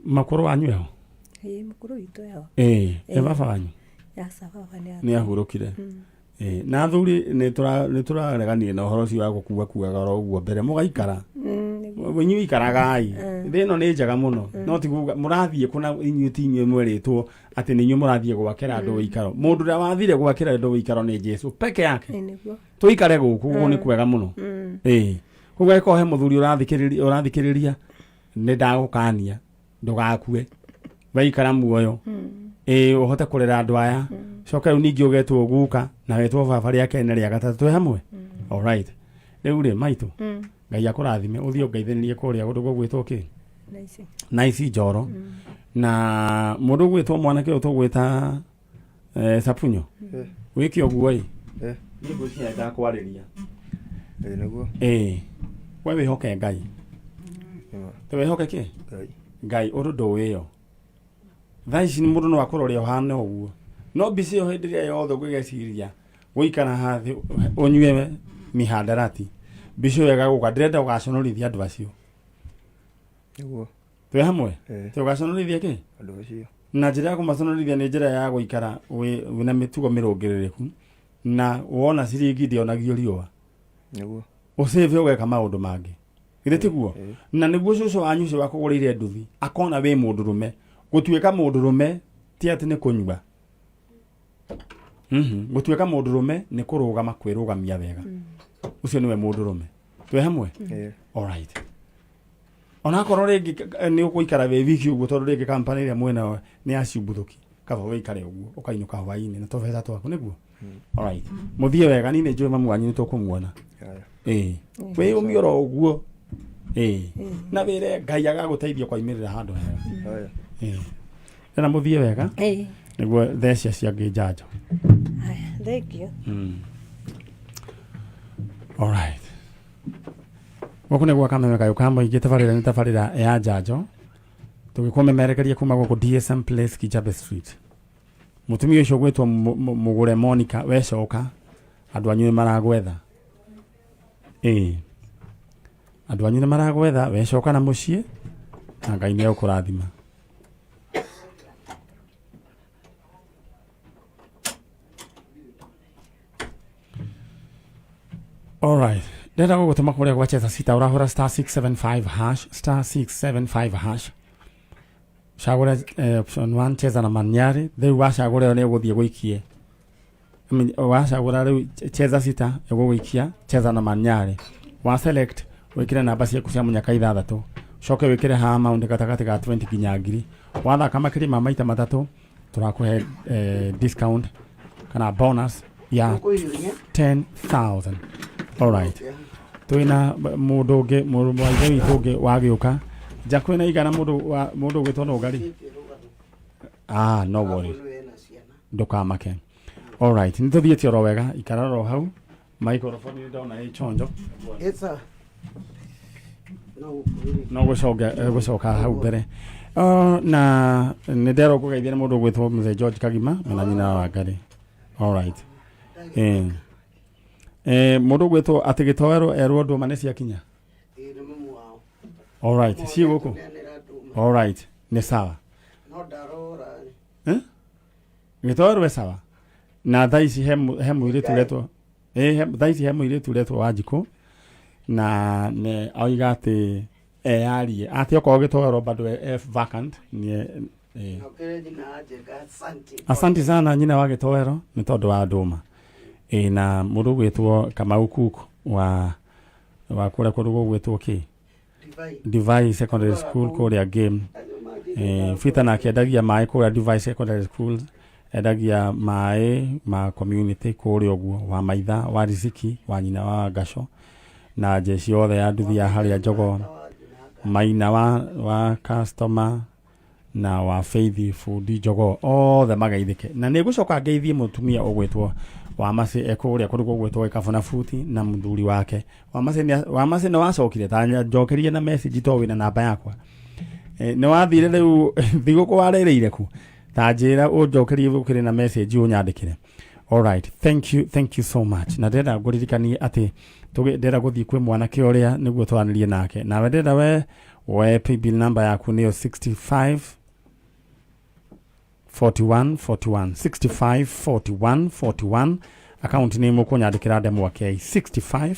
Makũrũ wanyu eho? Ĩĩ, mũkũrũ witũ eho. Ĩĩ, ĩ baba wanyu? Aca, baba nĩ Nĩ ahurũkire. Ĩĩ, na athuri nĩ tũrareganire na ũhoro ũcio wa gũkua kuaga oro ũguo mbere mũgaikara. Inyuĩ ikaragai, thĩ ĩno nĩ njega mũno, no ti kuga mũrathiĩ kũna inyuĩ ti inyuĩ mwerĩtwo atĩ nĩ inyuĩ mũrathiĩ gwakĩra andũ ũikaro. Mũndũ ũrĩa wathire gwakĩra andũ ũikaro nĩ Jesu peke yake. Ĩĩ, nĩguo. Tũikare gũkũ, gũkũ nĩ kwega mũno. Ĩĩ, koguo angĩkorwo he mũthuri ũrathikĩrĩria, nĩ ndagũkania ndũgakue, waikara muoyo. Ĩĩ, ũhote kũrera andũ aya, coka rĩu ningĩ ũgetwo guka na wetwo baba rĩa kerĩ na rĩa gatatũ, twĩ hamwe. Alright, rĩu rĩ maitũ, Ngai akũrathime, ũthiĩ ũngeithĩrĩrie kũrĩa kũndũ gũgwĩtwo kĩ? Naici. Naici Njoro. Na mũndũ ũgwĩtwo mwanake ũyũ tũgwĩta Sapunyo, wĩke ũguo ĩ. Niĩ ngwĩciria ndakwarĩria. Ĩĩ, nĩguo. Ĩĩ, we wĩhoke Ngai. Nĩma. Wĩhoke kĩ? Ngai. Ngai ũndũ ndũĩyo thaa ici mũndũ no akũrore ũhane ũguo, no mbica ĩyo hĩndĩ ĩrĩa yothe ũngĩgeciria gũikara hathĩ ũnyue mihandarati, mbica ĩyo ĩgagũka. Ndĩrenda ũgaconorithia andũ acio. Nĩguo. Twĩ hamwe? Ĩĩ. Tũgaconorithia kĩ? Andũ acio. Na njĩra ya kũmaconorithia nĩ njĩra ya gũikara wĩna mĩtugo mĩrũngĩrĩrĩku, na wona ciringi ndĩonagio riũa. Nĩguo. Ũcĩbe ũgeka maũndũ mangĩ, githĩ tiguo? Ĩĩ. Na nĩguo cũcũ wanyu ũcio wakũgũrĩire nduthi akona wĩ mũndũrũme. Gũtuĩka mũndũrũme ti atĩ nĩ kũnyua. Gũtuĩka mũndũrũme nĩ kũrũgama, kwĩrũgamia wega. Ũcio nĩwe mũndũrũme. Twĩ hamwe? Ĩĩ. Alright, onakorwo rĩngĩ nĩ ũgũikara wĩ wiki ũguo, tondũ rĩngĩ kampani ĩrĩa mwena nĩ ya ciumbuthũki, kaba wĩikare ũguo ũkainũka hwainĩ na tũbeca twaku, nĩguo. Alright, mũthiĩ wega. Niĩ nĩ njũĩ mamu wanyu nĩ tũkũmuona. Haya. Ĩĩ, wĩyũmie oro ũguo. Ĩĩ, na wĩre Ngai agagũteithia kwaimĩrĩra handũ hega. Haya. Ĩĩ, ena mũthiĩ wega. Ĩĩ. Nĩguo thecia ciangĩ njanjo. Haya, thank you. Alright, gũkũ nĩ gwa Kameme Kayũ ka Mũingĩ. Tabarĩra nĩ tabarĩra ya njanjo, tũgĩkũmemerekeria kuma gũkũ DSM Place, Kijabe Street. Mũtumia ũcio ũgwĩtwo Mũgũre Monica, wecoka andũ anyu nĩ maragwetha. Ĩĩ, andũ anyu nĩ maragwetha, wecoka na mũciĩ, na Ngai nĩ egũkũrathima. Alright. Ndĩrenda gũgũtũma kũrĩa gwa Cheza Sita, ũrahũra star 675 hash, star 675 hash. Cagũre option 1, cheza na Manyari. Rĩu wacagũra ĩyo nĩ ũgũthiĩ gũikie. I mean, wacagũra rĩu Cheza Sita ĩgũgũikia cheza na Manyari. Wa select wĩkĩre namba ciaku cia mũnyaka ithathatũ. Coke wĩkĩre ha amount gatagatĩ ga 20 nginya 1000. Wathaka makĩria ma maita matatũ, tũrakũhe discount kana bonus ya 10,000. Alright, twina mũndũ ũngĩ, mũndũ wa ithe witũ ũngĩ wagĩũka nja kwĩna igana, mũndũ wa mũndũ ũgwĩtwo Nũngari. Ah, no worry, ndũkamake. Alright, nĩ tũthiĩte oro wega, ikara oro hau, microphone nĩ ndona ĩ chonjo. No gũcoka hau mbere. Na nĩ nderwo ngũgeithia nĩ mũndũ ũgwĩtwo Mzee George Kagima mena nyina wa Ngarĩ. Alright, mũndũ ũgwĩtwo atĩ gĩtoero erwo ndũma nĩ ciakinya. Alright, ciĩ gũkũ. Alright, nĩ sawa. Eh? Gĩtoero e sawa. Na thaa ici he mũirĩtu ũretwo thaa ici he mũirĩtu ũretwo Wanjikũ, na nĩ oiga atĩ eyarie atĩ okorwo gĩtoero bado e vacant nĩ. Asante sana nyina wa gĩtoero nĩ tondũ wa ndũma. Ĩ, na mũndũ ũgwĩtwo Kamau Cook wa kũrĩa kũndũ gũgwĩtwo kĩ Divai Secondary School kũrĩa game. Peter nake endagia maĩ kũrĩa Divai Secondary School, endagia maĩ ma community kũrĩa ũguo, wa maitha wa Riziki wa nyina wa Ngaco na jeshi yothe ya nduthi ya harĩa Njogoo, maina wa customer na wa Faith bundi Njogoo, othe mageithĩke. Na nĩ ngũcoka ngeithie mũtumia ũgwĩtwo wa Macĩ e kũrĩa kũndũ gũgwĩtwo Gĩkabũ na Buti na mũthuri wake wa Macĩ. Wa Macĩ nĩ wacokire ta njokerie na message to wĩna namba yakwa. Nĩ wathire rĩu thigũkũ warĩrĩire ku ta njĩra ũnjokerie ũkĩrĩ na message ũnyandĩkĩre. Alright, thank you, thank you so much. Na ndĩrenda ngũririkanie atĩ ndĩrenda gũthiĩ kwĩ mwanake ũrĩa nĩguo twaranĩrie nake. Nawe ndĩrenda we woe paybill number yaku nĩyo 65 41 41 65 41 41 account name ũkũnyandĩkĩra ndemwa K 65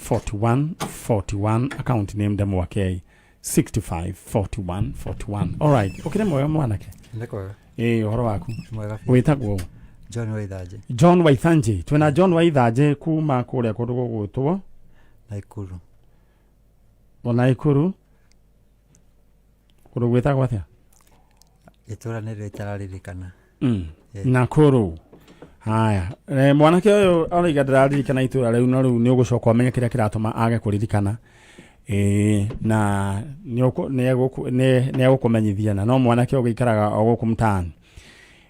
41 41 account name ndemwa K 65 41 41. Alright, ũkĩrĩ mwega mwanake? Nĩ kwega. Ĩĩ, ũhoro waku? Mwega biũ. Wĩtagwo ũ? John Waithanjĩ. John Waithanjĩ. Twĩna John Waithanjĩ kuma kũrĩa kũndũ gũgwĩtwo Naikuru. O Naikuru. Kũndũ gwĩtagwo atĩa? Itũra nĩrĩo itararirikana. Nakuru. Haya, mwanake ũyũ arauga ndĩraririkana itũra rĩu, no rĩu nĩ ũgũcoka ũmenye kĩrĩa kĩratũma age kũririkana. Na nĩ egũkũmenyithia, na no mwanake ũgĩikaraga o gũkũ mtaani.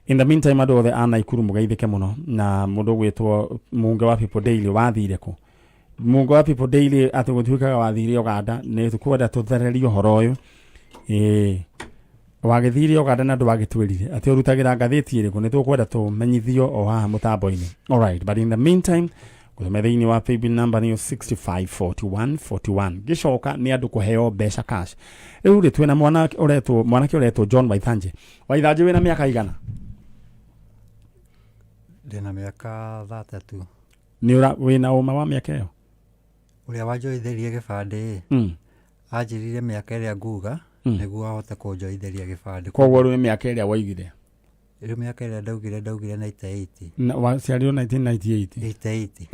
In the meantime, andũ othe a Naikuru mũgeithĩke mũno na mũndũ ũgwĩtwo Munge wa People Daily. Wathire kũ, Munge wa People Daily? Atĩ gũtuĩkaga wathire Uganda. Nĩ tũkwenda tũthererie ũhoro ũyũ. Wagĩthire Uganda na ndwagĩtwĩrire atĩ ũrutagĩra ngathĩti ĩrĩkũ. Nĩ tũkwenda tũmenyithio o haha mũtambo-inĩ. Alright, but in the meantime, gũtũme thĩinĩ wa paybill number nĩyo 654141. Gĩcoka nĩ andũ kũheo mbeca cash. Rĩu rĩ, twĩna mwanake ũretwo John Waithanjĩ. Waithanjĩ, wĩna mĩaka igana? Ndĩna mĩaka 32. Nĩ ũra wĩna ũma wa mĩaka ĩyo? Ũrĩa wanjoitherie gĩbandĩ ĩ, anjĩrire mĩaka ĩrĩa nguga nĩguo ahote kũnjoitheria gĩbandĩ. Koguo rĩu nĩ mĩaka ĩrĩa waigire? Rĩu mĩaka ĩrĩa ndaugire 98. Na waciarirwo 1998?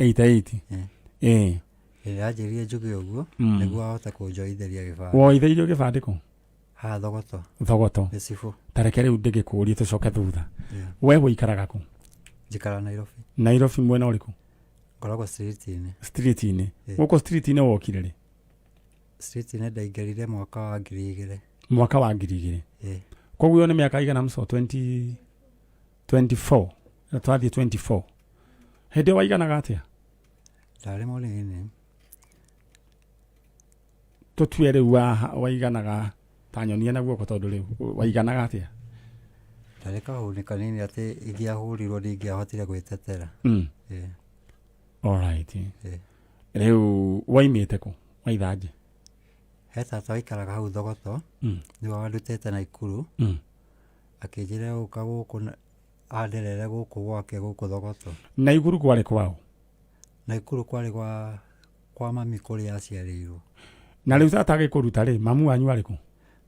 88. 88. Ĩrĩa anjĩrire njuge ũguo nĩguo ahote kũnjoitheria gĩbandĩ. Woitheirio gĩbandĩ kũ? Haha Thogoto. Thogoto. Gĩcibũ. Tareke rĩu ndĩgĩkũrie tũcoke thutha. We wĩikaraga kũ? Njikara Nairobi. Nairobi mwena ũrĩkũ? Ngoragwo street-inĩ. Street-inĩ. Gũkũ street-inĩ wokire rĩ? Street-inĩ ndaingĩrire mwaka wa 2000. Mwaka wa 2000? Koguo ĩyo nĩ mĩaka igana mco? 20 24 na twathiĩ 24. Hĩndĩ ĩyo waiganaga atĩa? Ndarĩ mũnini. Tũtue rĩu waiganaga ta nyonia na guoko, tondũ rĩu waiganaga atĩa? Ndarĩ kahũni kanini atĩ ingĩahũrirwo ndingĩahotire gwĩtetera. Alright. Rĩu waimĩte kũ, Waithanjĩ? He tata waikaraga hau Thogoto. Nĩwe wandutĩte Naikuru. Akĩnjĩra gũka gũkũ anderere gũkũ gwake gũkũ Thogoto. Naikuru kwarĩ kwao? Naikuru kwarĩ kwa mami kũrĩa aciarĩirwo. Na rĩu tata agĩkũruta rĩ, mamu wanyu arĩ kũ?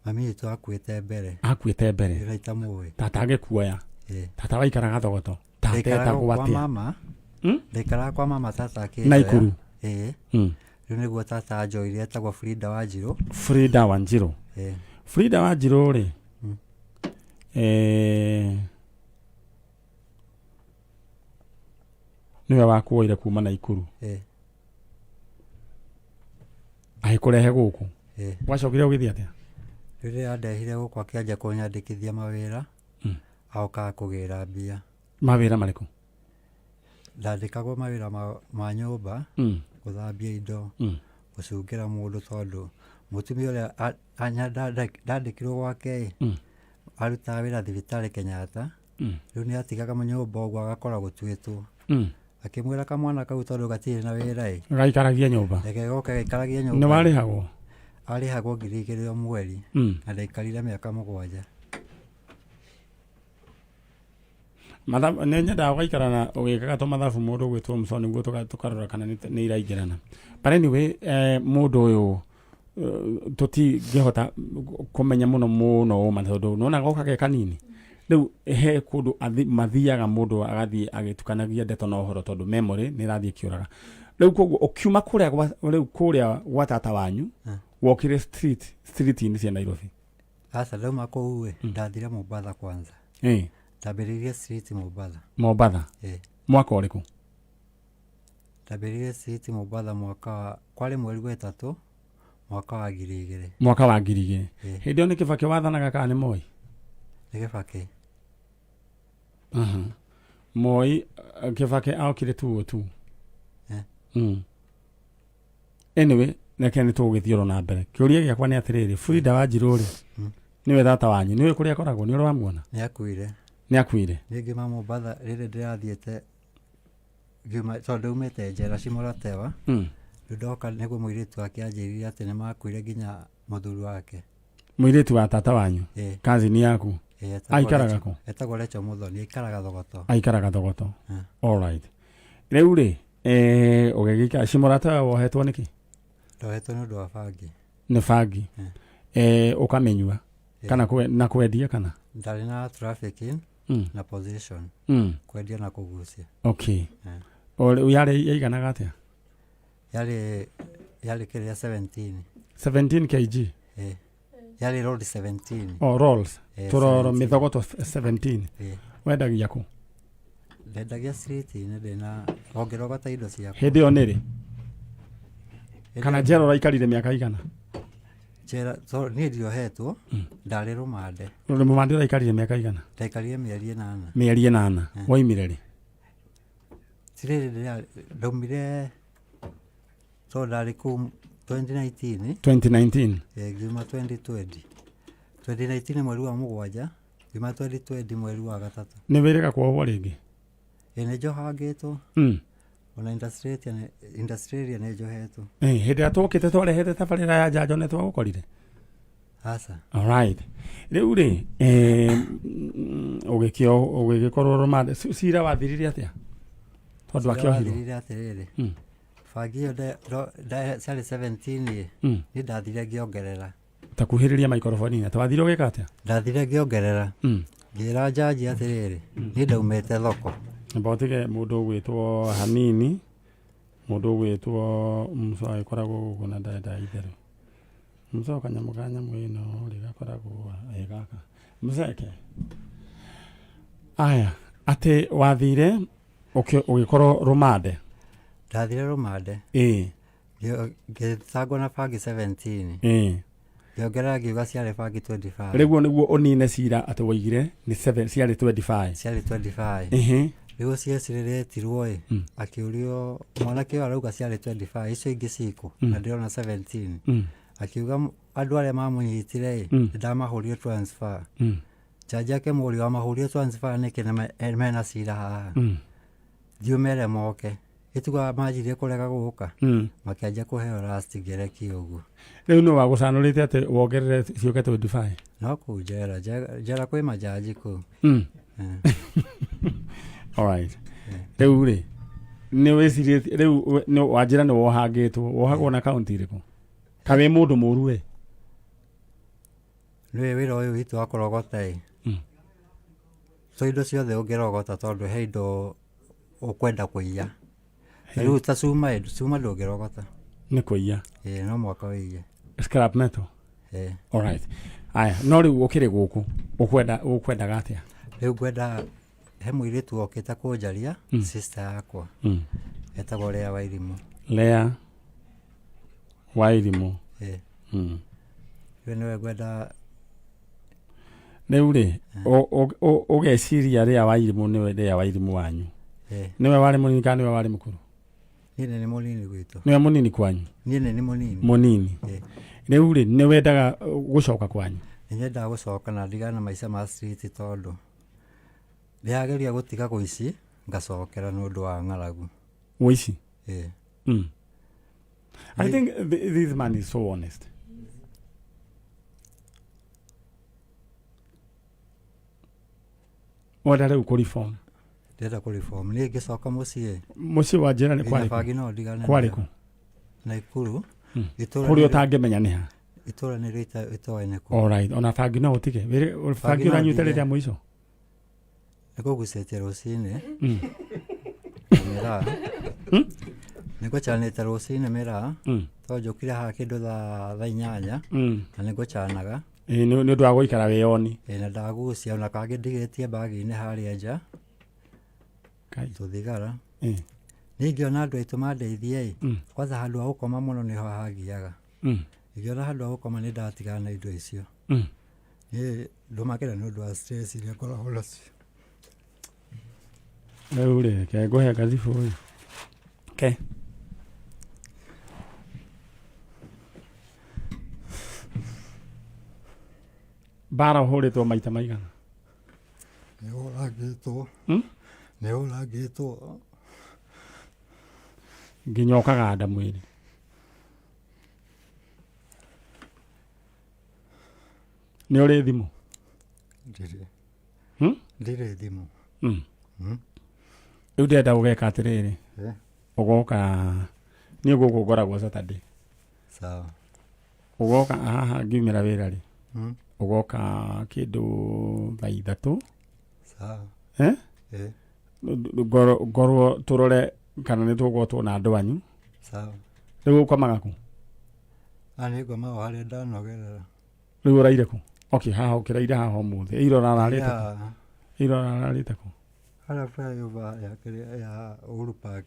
Mami witũ akuĩte mbere. Akuĩte mbere? Ĩrĩa itamũĩ. Tata agĩkuoya? Tata waikaraga Thogoto? Tata Ndaikaraga etagwo kwa atĩa? mama. Ndaikaraga kwa mama tata akĩnjoya. Naikuru? Rĩu nĩguo tata anjoire, etagwo Frida Wanjirũ. Frida Wanjirũ. Frida Wanjirũ rĩ, nĩwe wakuoire kuma Naikuru agĩkũrehe gũkũ? Wacokire ũgĩthiĩ atĩa? Rĩrĩa andehire gũkũ akĩanjia kũnyandĩkithia mawĩra. Agokaga kũgĩra mbia. Mawĩra marĩkũ? Ndandĩkagwo mawĩra ma nyũmba, gũthambia indo, gũcungĩra mũndũ, tondũ mũtumia ũrĩa ndandĩkirwo gwake ĩ, arutaga wĩra thibitarĩ Kenyatta. Rĩu nĩ atigaga nyũmba ũguo agakora gũtuĩtwo. Akĩmwĩra kamwana kau tondũ gatirĩ na wĩra ĩ, Gaikaragia nyũmba. Reke goke gaikaragie Nĩ nyũmba. warĩhagwo? Arĩhagwo 2000 o mweri. Na ndaikarire mĩaka 7. Mathabu nĩ nyendaga ũgaikara na ũgĩkaga tũmathabu mũndũ ũgwĩtwo mũco nĩguo tũkarora kana nĩ iraingĩrana. But anyway, mũndũ ũyũ tũtingĩhota kũmenya mũno mũno ũma tondũ nona goka ge kanini. Rĩu he kũndũ mathiaga mũndũ agathiĩ agĩtukanagia ndeto na ũhoro tondũ memory nĩ ĩrathiĩ ĩkĩũraga. Rĩu koguo ũkiuma kũrĩa rĩu kũrĩa gwa tata wanyu wokire street-inĩ cia Nairobi? Aca, ndauma kũu ĩ, ndathire Mombatha kwanza. Ndambĩrĩirie street Mombatha. Mombatha? Mwaka ũrĩkũ? Ndambĩrĩirie street Mombatha mwaka wa kwarĩ mweri wa ĩtatũ mwaka wa 2000. Mwaka wa 2000? Hĩndĩ ĩyo nĩ Kĩbakĩ wathanaga kana nĩ Moi? Nĩ Kĩbakĩ. Moi, Kĩbakĩ aokire 202. Anyway, Reke nĩ tũgũgĩthiĩ oro na mbere. Kĩũria gĩakwa nĩ atĩrĩrĩ, Frida Wanjirũ rĩ, nĩwe tata wanyu, nĩũĩ kũrĩa akoragwo, nĩ ũrĩ wamuona? Nĩ akuire. Nĩ akuire. Niĩ ngiuma Mombatha rĩrĩ ndĩrathiĩte ngiuma tondũ ndaumĩte njera Shimo-la-Tewa. Rĩu ndoka nĩguo mũirĩtu wake anjĩrire atĩ nĩ makuire nginya mũthuri wake. Mũirĩtu wa tata wanyu? Ĩĩ. Cousin yaku? Ĩĩ, etagwo Aikaraga Rachel- kũ? Etagwo Rachel Muthoni, aikaraga Thogoto. Aikaraga Thogoto. Eh. All right. Rĩu rĩ, ũgĩgĩikara Shimo-la-Tewa wohetwo nĩkĩ? Ndohetwo nĩ ũndũ wa bangi. Nĩ bangi. Eh. Ũkamĩnyua Ĩĩ. kana na kwendia kana? Ndarĩ na trafficking na possession. Kwendia na kũgucia. Okay. Eh. O rĩu yarĩ yaiganaga atĩa? Yarĩ kĩrĩa 17. 17 kg. Ĩĩ. Yarĩ road 17. Oh, rolls. Ĩĩ, Tũroro 17. mĩthogoto 17. Ĩĩ. Wendagia kũ? Ndendagia street-inĩ ndĩna ngĩrogota indo ciakwa. Hĩndĩ ĩyo nĩ rĩ? Hĩndĩ Kana ĩyo- njera ũraikarire mĩaka igana? Njera, niĩ ndiohetwo, ndarĩ rũmande. Rũmande ũraikarire mĩaka igana? Ndaikarire mĩeri 8. Mĩeri 8. Waimire rĩ? Ti rĩrĩ ndaumire tondũ ndarĩ kũu 2019. 2019. Ĩĩ, ngiuma 2020. 2019 mweri wa 7, ngiuma 2020 mweri wa 3. Nĩ wĩrĩga kuohwo rĩngĩ? Ĩĩ, nĩ njohangĩtwo. Ona Industrialia nĩ njohetwo. Hĩndĩ ĩrĩa twokĩte twarehete tabarĩra ya njanjo nĩ twagũkorire? Aca. All right. Rĩu rĩ, ũgĩgĩkorwo rũmande, cira wathirire atĩa? Tondũ Cira akĩohirwo. wathirire atĩrĩrĩ. Bangi ĩyo ciarĩ 17 ĩ, niĩ ndathire ngĩongerera. Ta kuhĩrĩria maikoroboni-inĩ, twathire ũgĩka atĩa? Ndathire ngĩongerera. Ngĩra njanji atĩrĩrĩ, niĩ ndaumĩte thoko. Amba ũtige mũndũ ũgwĩtwo Hanini, mũndũ ũgwĩtwo Musa agĩkoragwo gũkũ na ndenda itherũ. Musa kanyamũ ka nyamũ ĩno rĩ gakoragwo ĩ gaka. Mũceke. Aya, atĩ wathire ũgĩkorwo rũmande. Ndathire rũmande. Ĩĩ. Ngĩtangwo na bangi 17. Ĩĩ. Ngĩongerera ngiuga ciarĩ bangi 25. Rĩguo nĩguo ũnine cira atĩ waigire nĩ seven, ciarĩ 25. Ciarĩ 25. Ĩhĩ. Rĩu ciecirĩrĩtirwo ĩ, akĩũrio mwanake ũyũ arauga ciarĩ 25, icio ingĩ cikũ, na ndĩrona 17. Akiuga andũ arĩa mamũnyitire ĩ, nĩndamahũrire transfer. Jaji akĩmũria wamahũrire transfer nĩkĩ na mena cira haha? Thiĩ ũmere moke. Gĩtuga manjirie kũrega gũka. Makĩanjia kũheo last ngereki ũguo. Rĩu nĩ wagũcanũrĩte atĩ wongerere ciũke 25? No kũu njera, njera kwĩ majaji kũu. All right. Rĩu rĩ, nĩ wĩcirĩtie, rĩu nĩ wanjĩra nĩ wohangĩtwo, wohagwo na kaunti ĩrĩkũ? Ka wĩ mũndũ mũru we? Nĩũĩ wĩra ũyũ witũ wa kũrogota ĩ. To indo ciothe ũngĩrogota tondũ he indo ũkwenda kũiya. Rĩu ta cuma ĩ, cuma ndũngĩrogota. Nĩ kũiya. Ĩĩ, no mũhaka ũiye. Scrap metal. Ĩĩ. All right. Aya, no rĩu ũkĩrĩ gũkũ, ũkwendaga atĩa? Rĩu ngwenda he mũirĩtu okĩte kũnjaria, sister yakwa. Etagwo Lea Wairimũ. Lea Wairimũ. Ĩĩ. Rĩu nĩwe ngwenda. Rĩu rĩ, ũgeciria Lea Wairimũ nĩwe Lea Wairimũ wanyu. Ĩĩ. Nĩwe warĩ mũnini kana nĩwe warĩ mũkũrũ? Niĩ nĩ mũnini gwitũ. Nĩwe mũnini kwanyu? Niĩ nĩ mũnini. Mũnini. Ĩĩ. Rĩu rĩ, nĩ wendaga gũcoka kwanyu? Nĩ nyendaga gũcoka na ndigane na maica ma street tondũ ndĩrageria gũtiga gũici ngacokera nĩ ũndũ wa ng'aragu. Ũici? Ĩĩ. I think this man is so honest. Wenda rĩu kũ reform? Ndĩrenda kũ reform. Niĩ ngĩcoka mũciĩ. Mũciĩ wa njĩra nĩ Nginya kwarĩ kũ? bangi no ndigane Kwarĩ nayo. kũ? Naikuru. Itũra Kũrĩa nĩ- ũtangĩmenya nĩ ha? Itũra nĩ rĩo itoĩ nĩ kũ. All right. Ona bangi no ũtige. Bangi Bangi no ũranyuĩte ndige. rĩrĩa mũico? Nĩ kũgucĩtie rũcinĩ. Mĩraa. Nĩ ngũcanĩte rũcinĩ mĩraa. Tondũ njũkire haha kĩndũ thaa 8. Na nĩ ngũcanaga. Ĩĩ, nĩ ũndũ wa gũikara wĩyoni. Ĩĩ, na ndagucia ona kangĩ ndigĩtie mbagi-inĩ harĩa nja. Kai. Tũthigara. Ĩĩ. Niĩ ingĩona andũ aitũ mandeithie ĩ, kwanza handũ ha gũkoma mũno nĩho hangiaga. Ingĩona handũ ha gũkoma nĩ ndatigana na indo icio. Niĩ ndũmakĩra nĩ ũndũ wa stress iria ngoragwo nacio. Rĩu rĩ, reke ngũhe gathibũ ĩ. Ke. Mbara ũhũrĩtwo maita maigana? Nĩ ũrangĩtwo. Nĩ ũrangĩtwo. Nginya ũkaganda mwĩrĩ. Nĩ ũrĩ thimũ? Ndirĩ. Ndirĩ thimũ. Rĩu ndĩrenda ũgeka atĩrĩrĩ. Ũgoka niĩ gũkũ ngoragwo Saturday. Sawa. Ũgoka haha ngiumĩra wĩra rĩ. Ũgoka kĩndũ thaa 3. Sawa. Eh? Eh. Ngorwo tũrore kana nĩ tũgũkorwo tuona andũ anyu. Sawa. Rĩu ũkomaga kũ? Ah, nĩ ngomaga harĩa ndanogerera. Rĩu ũraire kũ? Okay, haha ũkĩraire haha ũmũthĩ. Ira ũrararĩte kũ? Ira ũrararĩte kũ? Harĩa flyover ya kĩrĩa ya Uhuru Park.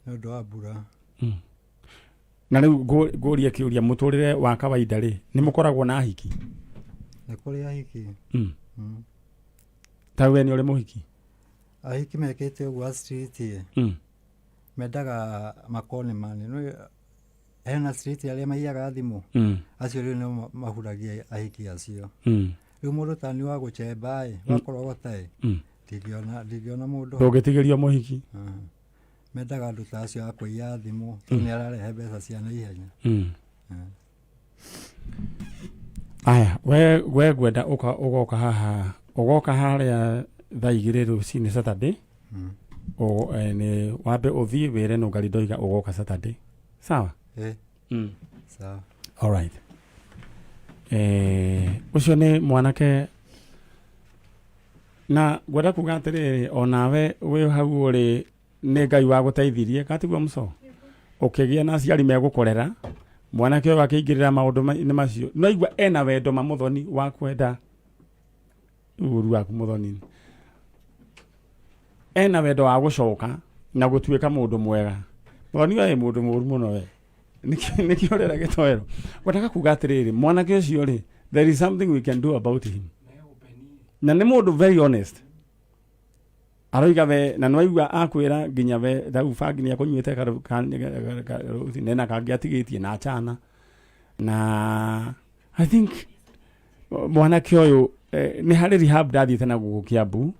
Nĩ ũndũ wa mbura. Na rĩu ngũrie kĩũria, mũtũrĩre wa kawaida rĩ, nĩ mũkoragwo na ahiki? Nĩ kũrĩ ahiki. Ta we nĩ ũrĩ mũhiki? Ahiki mekĩte ũguo a street ĩ. Mendaga makoni mani. Nĩ hena street arĩa maiyaga thimũ. Acio rĩu nĩo mahuragia ahiki acio. Rĩu mũndũ ta niĩ wa gũchemba ĩ, wa kũrogota ĩ, ndingĩona mũndũ. Ndũngĩtigĩrio mũhiki. Mendaga andũ ta acio a kũiya thimũ, tondũ nĩ ararehe mbeca cia naihenya. Aya, we ngwenda ũgoka haha, ũgoka harĩa thaa 2 rũcinĩ Saturday. Nĩ wambe ũthiĩ wĩre Nũngari ndoiga ũgoka Saturday. Sawa? Sawa. All right. Ũcio nĩ mwanake na ngwenda kuga atĩrĩrĩ, onawe wĩ hau ũrĩ nĩ Ngai wagũteithirie, gatiguo mũco? Ũkĩgĩa na aciari megũkũrera, mwanake ũyũ akĩingĩrĩra maũndũ nĩ macio. No igua ena wendo ma mũthoni wa kwenda ũru waku mũthoni. Ena wendo wa gũcoka na gũtuĩka mũndũ mwega. Mũthoni we mũndũ mũru mũno we. Nĩkĩ ũrera gĩtoero? Ngwendaga kuga atĩrĩrĩ, mwanake ũcio rĩ, there is something we can do about him. Na nĩ mũndũ very honest. Aroiga we, na nĩwaigua akwĩra nginya we, rĩu bangi nĩekũnyuĩte nena kangĩ atigĩtie na achana. Na I think mwanake ũyũ, nĩ harĩ rehab ndathiĩte na gũkũ Kiambu.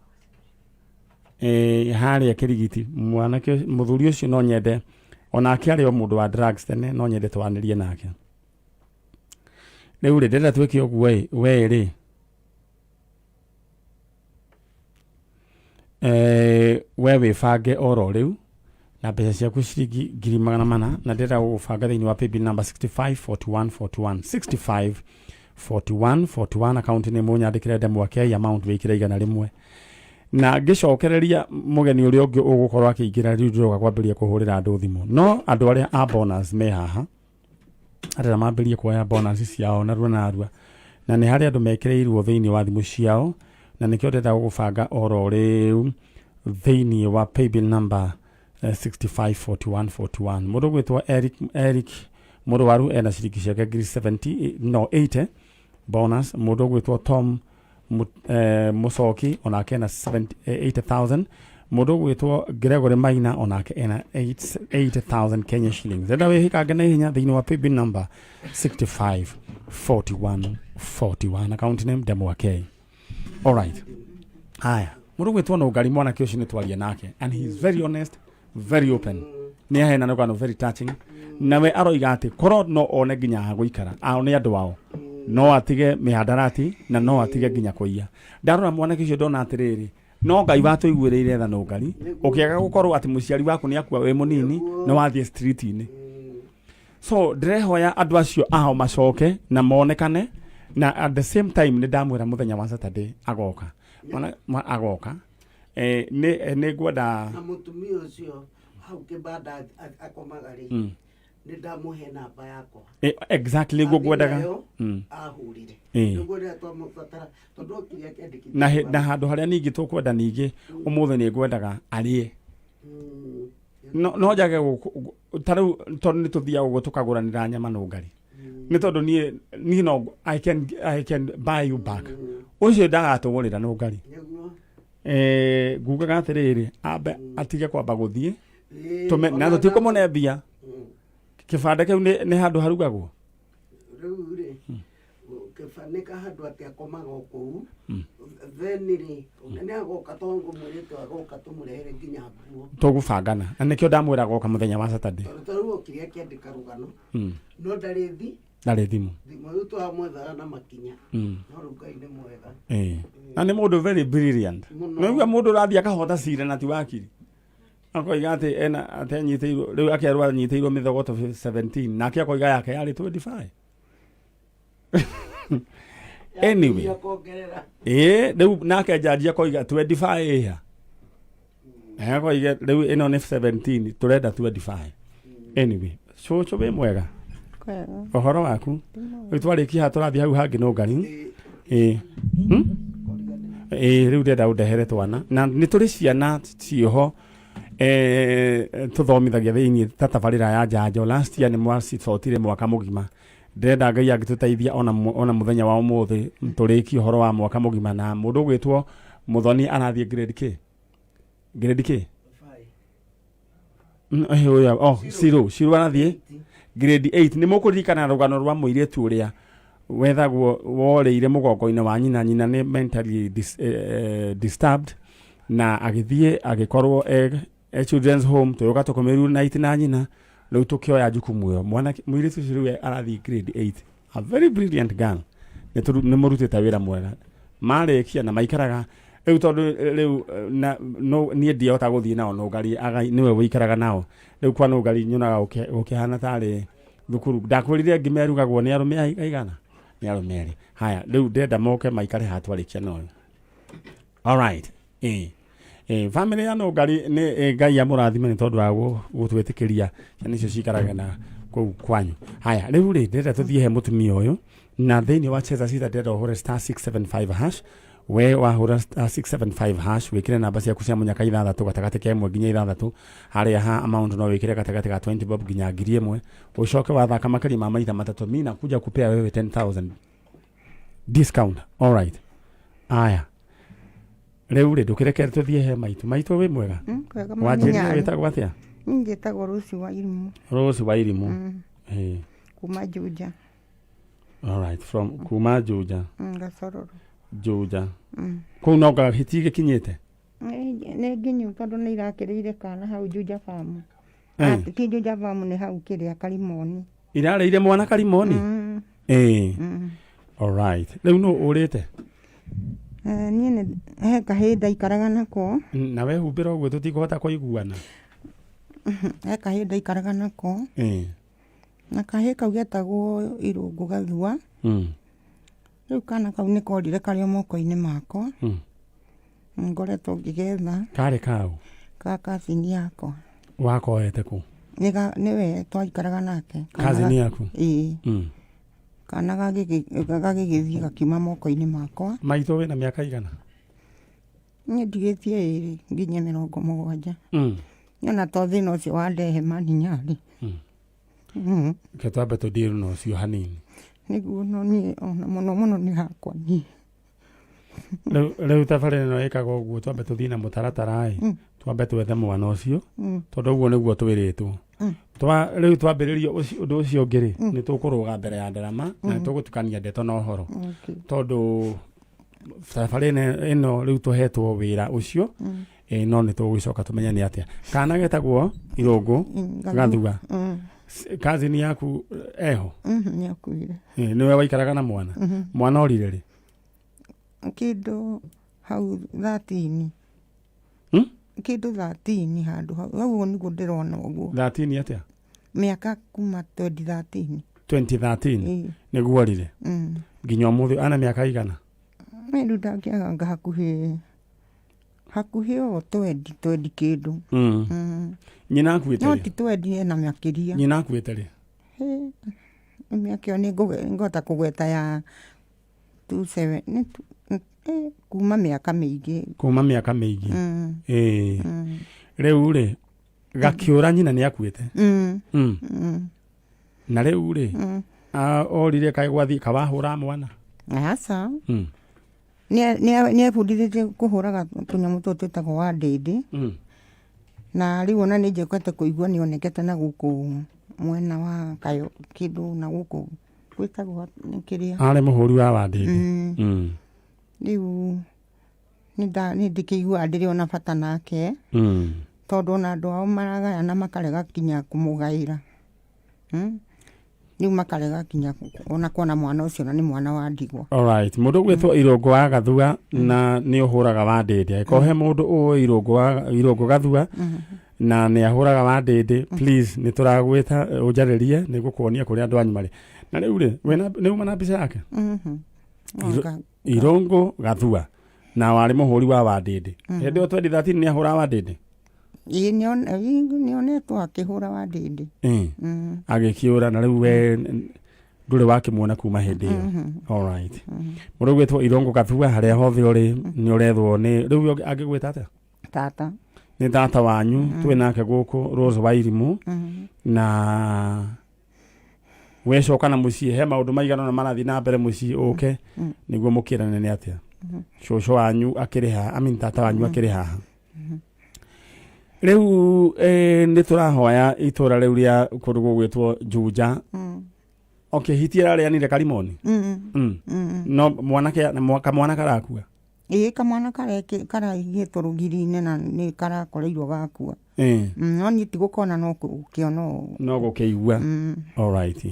Harĩa Kĩrigiti, mwanake mũthuri ũcio no nyende, onake arĩ o mũndũ wa drugs tene, no nyende twaranĩrie nake. Rĩu rĩ, ndĩrenda twĩke ũguo ĩ, we rĩ, we wĩbange oro rĩu na mbeca ciaku ciringi 400,000, na ndĩrenda gũgũbanga thĩinĩ wa paybill number 654141, 654141, account nĩ mũnyandĩkĩre ndemwa K, amount wĩkĩre 100. Na ngĩcokereria mũgeni ũrĩa ũngĩ ũgũkorwo akĩingĩra rĩu ndĩroka kwambĩrĩria kũhũrĩra andũ thimũ. No andũ arĩa a bonus me haha, arĩa mambĩrĩrie kuoya bonus ciao narua narua, na nĩ harĩ andũ mekĩrĩirwo thĩinĩ wa thimũ ciao, na nĩkĩo ndĩrenda gũgũbanga oro rĩu thĩinĩ wa paybill number 654141. Mũndũ ũgwĩtwo Eric Mũrwaru ena ciringi ciake ngiri seventy, no 80 bonus. Mũndũ ũgwĩtwo Tom Mũcoki onake ena 80,000. Mũndũ ũgwĩtwo Gregory Maina onake ena 80,000 Kenya shillings. Enda wĩhĩkange na ihenya thĩinĩ wa paybill number 654141, account name Ndemwa K. All right. Haya, mũndũ ũgwĩtwo Nũngari, mwanake ũcio nĩ twaria nake and he is very honest, very open. Nĩ aheana rũgano very touching. Nawe aroiga atĩ korwo no one nginya ha gũikara, ao nĩ andũ ao, no atige mĩhandarati na no atige nginya kũiya. Ndarora mwanake ũcio ndona atĩrĩrĩ, no Ngai watũiguĩrĩire tha Nũngari, ũkĩaga gũkorwo atĩ mũciari waku nĩ akua wĩ mũnini, nĩ wathiĩ street-inĩ. So ndĩrehoya andũ acio ao macoke na monekane, na at the same time nĩ ndamwĩra mũthenya wa Saturday agoka. Mwana, agoka. Nĩ ngwenda na mũtumia ũcio hau kĩbanda akomaga rĩ, nĩ ndamũhe namba yakwa. Exactly, nĩguo Athiĩ ngwendaga. nayo, ahũrire. Nĩguo rĩrĩa twamũbatara, tondũ okire akĩandĩkithia Na marũa. na handũ harĩa ningĩ tũkwenda ningĩ ũmũthĩ nĩ ngwendaga arĩe. No, no njage gũkũ, ta rĩu tondũ nĩ tũthiaga ũguo tũkagũranĩra nyama Nũngari. Nĩ tondũ niĩ no, I can buy you back. Ũcio ndagatũgũrĩra Nũngari. Nĩguo. Ngugaga atĩrĩrĩ, ambe atige kwamba gũthiĩ. Tũme, na Ona tũtikũmũne mbia. Kĩbanda kĩu nĩ handũ harugagwo. Rĩu rĩ, kĩba nĩ kahandũ atĩ akomaga o kũu. Then rĩ, nĩ agoka, tondũ ngũmwĩrĩte agoka tũmũrehere nginya nguo. Tũgũbangana na nĩkĩo ndamwĩra goka mũthenya wa Saturday. Tondũ ta rĩu okire akĩandĩka rũgano, no ndarĩ thi Ndarĩ thimũ. Thimũ rĩu tũramwethaga na makinya, no rĩu Ngai nĩ mwega. Ĩĩ. Na nĩ mũndũ very brilliant. Mũno. Nĩigua mũndũ ũrathiĩ akahota cira na ti wakiri, akoiga atĩ ena atĩ anyitĩirwo, rĩu akerwo anyitĩirwo mĩthogoto 17, nake akoiga yake yarĩ 25. Anyway. Akongerera. Ĩĩ, rĩu nake jaji akoiga 25 ĩha, akoiga rĩu ĩno nĩ 17, tũrenda 25. Anyway, cũcũ, wĩ mwega? Kwega. Ũhoro waku? Rĩu twarĩkia haha tũrathiĩ hau hangĩ nũngari. Ĩĩ. Ĩĩ, rĩu ndĩrenda ũndehere twana, na nĩ tũrĩ ciana ciĩho tũthomithagia thĩinĩ ta tabarĩra ya njanjo. Last year nĩ mwacitotire mwaka mũgima. Ndĩrenda Ngai angĩtũteithia ona mũthenya wa ũmũthĩ tũrĩkie ũhoro wa mwaka mũgima. Na mũndũ ũgwĩtwo Mũthoni arathiĩ grade k, grade k. Ũyũ, oh, Ciru arathiĩ grade 8. Nĩ mũkũririkana rũgano rwa mũirĩtu ũrĩa wethagwo worĩire mũgongo-inĩ wa nyina. Nyina nĩ mentally disturbed, na agĩthiĩ agĩkorwo e children's home, tũgĩũka tũkũmĩrunite na nyina. Rĩu tũkĩoya jukumu ĩyo. Mwanake mũirĩtu ũcio rĩu arathiĩ grade 8, a very brilliant girl. Nĩ mũrutĩte wĩra mwega marĩkia na maikaraga rĩu, tondũ rĩu na no niĩ ndiahota gũthiĩ nao nũngari agai nĩwe wĩikaraga nao rĩu. Kwa nũngari nyonaga gũkĩhana tarĩ thukuru. Ndakwĩrire ngima ĩrugagwo nĩ arũme aigana? Nĩ arũme erĩ. Haya, rĩu ndĩrenda moke maikare haha twarĩkia na ũyũ. Alright, ĩĩ ĩĩ, family ya nũngari nĩ Ngai amũrathime nĩ tondũ wa gũtwĩtĩkĩria ciana icio cikaraga na kũu kwanyu. Haya, rĩu rĩ, ndĩrenda tũthiĩ he mũtumia ũyũ, na thĩinĩ wa cheza sita ndĩrenda ũhũre *675#. We wahũra *675# wĩkĩre namba ciaku cia mũnyaka ithathatũ, gatagatĩ ka 1 nginya 6. Harĩa ha amount no wĩkĩre gatagatĩ ga 20 bob nginya 1000. Ũcoke wathaka makĩria ma maita matatũ, mi nakuja kupea wewe 10,000 discount. Alright, aya, rĩu rĩ, ndũkĩreke tũthiĩ he maitũ. Maitũ, wĩ mwega? Kwega. Wanjĩrire Mami. wĩtagwo atĩa? Njĩtagwo Rũci wa Irimũ. Rose wa Irimũ. Ĩĩ. Kuma Juja. Alright, from kuma Juja. Gacororo. Juja kũu no hiti gĩkinyĩte. Nĩ nginyu, tondũ nĩ irakĩrĩire kana hau Juja Farm. Eh. Ah, ti Juja Farm, nĩ hau kĩrĩa Karimoni. Irarĩire mwana Karimoni. Ĩĩ. Alright, rĩu nũ ũrĩte? Niĩ nĩ he kahĩĩ ndaikaraga nako. Na wehumbĩra ũguo tũtikũhota kũiguana. He kahĩĩ ndaikaraga nako. Na kahĩĩ kau getagwo Irũngũ Gathua. Rĩu kana kau nĩ korire karĩ o moko-inĩ makwa. Ngoretwo ngĩgetha. Karĩ kau? Ka kacini yakwa. Wakoete kũ? Nĩwe twaikaraga nake. Kazini yaku? Ĩĩ. Kana gagĩgĩthiĩ gakiuma moko-inĩ makwa. Maitũ, wĩna mĩaka igana? Niĩ ndigĩtie 20 nginya 70. Nyona to thĩna ũcio wandehe maninyarĩ. Reke twambe tũthiĩ na ũcio hanini. Nĩguo, no niĩ ona mũno mũno nĩ hakwa niĩ. Rĩu tabarĩra ĩno ĩkaga ũguo, twambe tũthiĩ na mũtaratara ĩ, twambe twethe mwana ũcio, tondũ ũguo nĩguo twĩrĩtwo. Rĩu twambĩrĩria ũndũ ũcio ũngĩ rĩ, nĩ tũkũrũga mbere ya ndarama na nĩ tũgũtukania ndeto na ũhoro, tondũ thabarĩ ĩno rĩu tũhetwo wĩra ũcio. No nĩ tũgũgĩcoka tũmenye nĩ atĩa. Kana getagwo Irũngũ Gathua. Kazini yaku eho? Nĩ akuire. Nĩwe waikaraga na mwana? Mwana orire rĩ? Kĩndũ hau 13. Kĩndũ 13, handũ hau hau nĩguo ndĩrona ũguo. 13 atĩa? Mĩaka kuma 2013. 2013? Ĩĩ. Nĩguo orire? Nginya ũmũthĩ ana mĩaka igana? Niĩ rĩu ndangĩaganga hakuhĩ o twendi kĩndũ. Nyina akuĩte No rĩ? ti twendi, ena makĩria. Nyina akuĩte rĩ? Hĩ, mĩaka ĩyo nĩ ngũhota kũgweta ya 27 nĩ kuma mĩaka mĩingĩ. Kuma mĩaka mĩingĩ. Ĩĩ. Rĩu rĩ, gakĩũra nyina nĩ akuĩte? Na rĩu rĩ, orire kaĩ gwathiĩ kawahũra mwana? Aca. Nĩ ebundithĩtie kũhũraga tũnyamũ tũtũ twĩtagwo wa ndĩndĩ. Na rĩu ona nĩ njokete kũigua nĩ onekete na gũkũ mwena wa kayo kĩndũ na gũkũ. Gwĩtagwo kĩrĩa. Arĩ mũhũri wa wandĩndĩ. Rĩu nĩ ndĩkĩiguaga ndĩrĩ ona bata nake tondũ ona andũ ao maragayana makarega kinya kũmũgaĩra. Rĩu makarega kinya ona kuona mwana ũcio na nĩ mwana wa ndigwa. Alright, mũndũ ũgwĩtwo Irũngũ wa Gathua na nĩ ũhũraga wa ndĩndĩ. Angĩkorwo he mũndũ ũĩ Irũngũ wa Irũngũ Gathua na nĩ ahũraga wa ndĩndĩ, please nĩ tũragwĩta ũnjarĩrie nĩ gũkuonia kũrĩa andũ anyu marĩ. Na rĩu rĩ, wĩna nĩ uma na mbica yake? Irũngũ Gathua na warĩ mũhũri wa wandĩndĩ. Hĩndĩ ĩyo 2013 nĩ ahũraga wandĩndĩ? Ĩĩ, nĩonetwo akĩhũra wandĩndĩ. Agĩkĩũra na rĩu we ndũrĩ wakĩmuona kuma hĩndĩ ĩyo. Alright. Mũndũ ũgwĩtwo Irũngũ Gathua harĩa hothe ũrĩ nĩ ũrethwo nĩ rĩu angĩgwĩta atĩa? Tata. Nĩ tata wanyu twĩ nake gũkũ Rose Wairimu na wecoka na mũciĩ he maũndũ maigana ũna marathiĩ na mbere mũciĩ ũke nĩguo mũkĩrane nĩ atĩa cũcũ wanyu akĩrĩ haha I mean tata wanyu akĩrĩ haha rĩu nĩ tũrahoya itũra rĩu rĩa kũndũ gũgwĩtwo Juja. Okay, hiti ĩrarĩanire Karimoni. No mwanake kamwana karakua. Ĩĩ, kamwana karaigĩtwo rũgiri-inĩ na nĩ karakoreirwo gakua. No niĩ ti gũkona no gũkĩona ũũ. No gũkĩigua. Alright.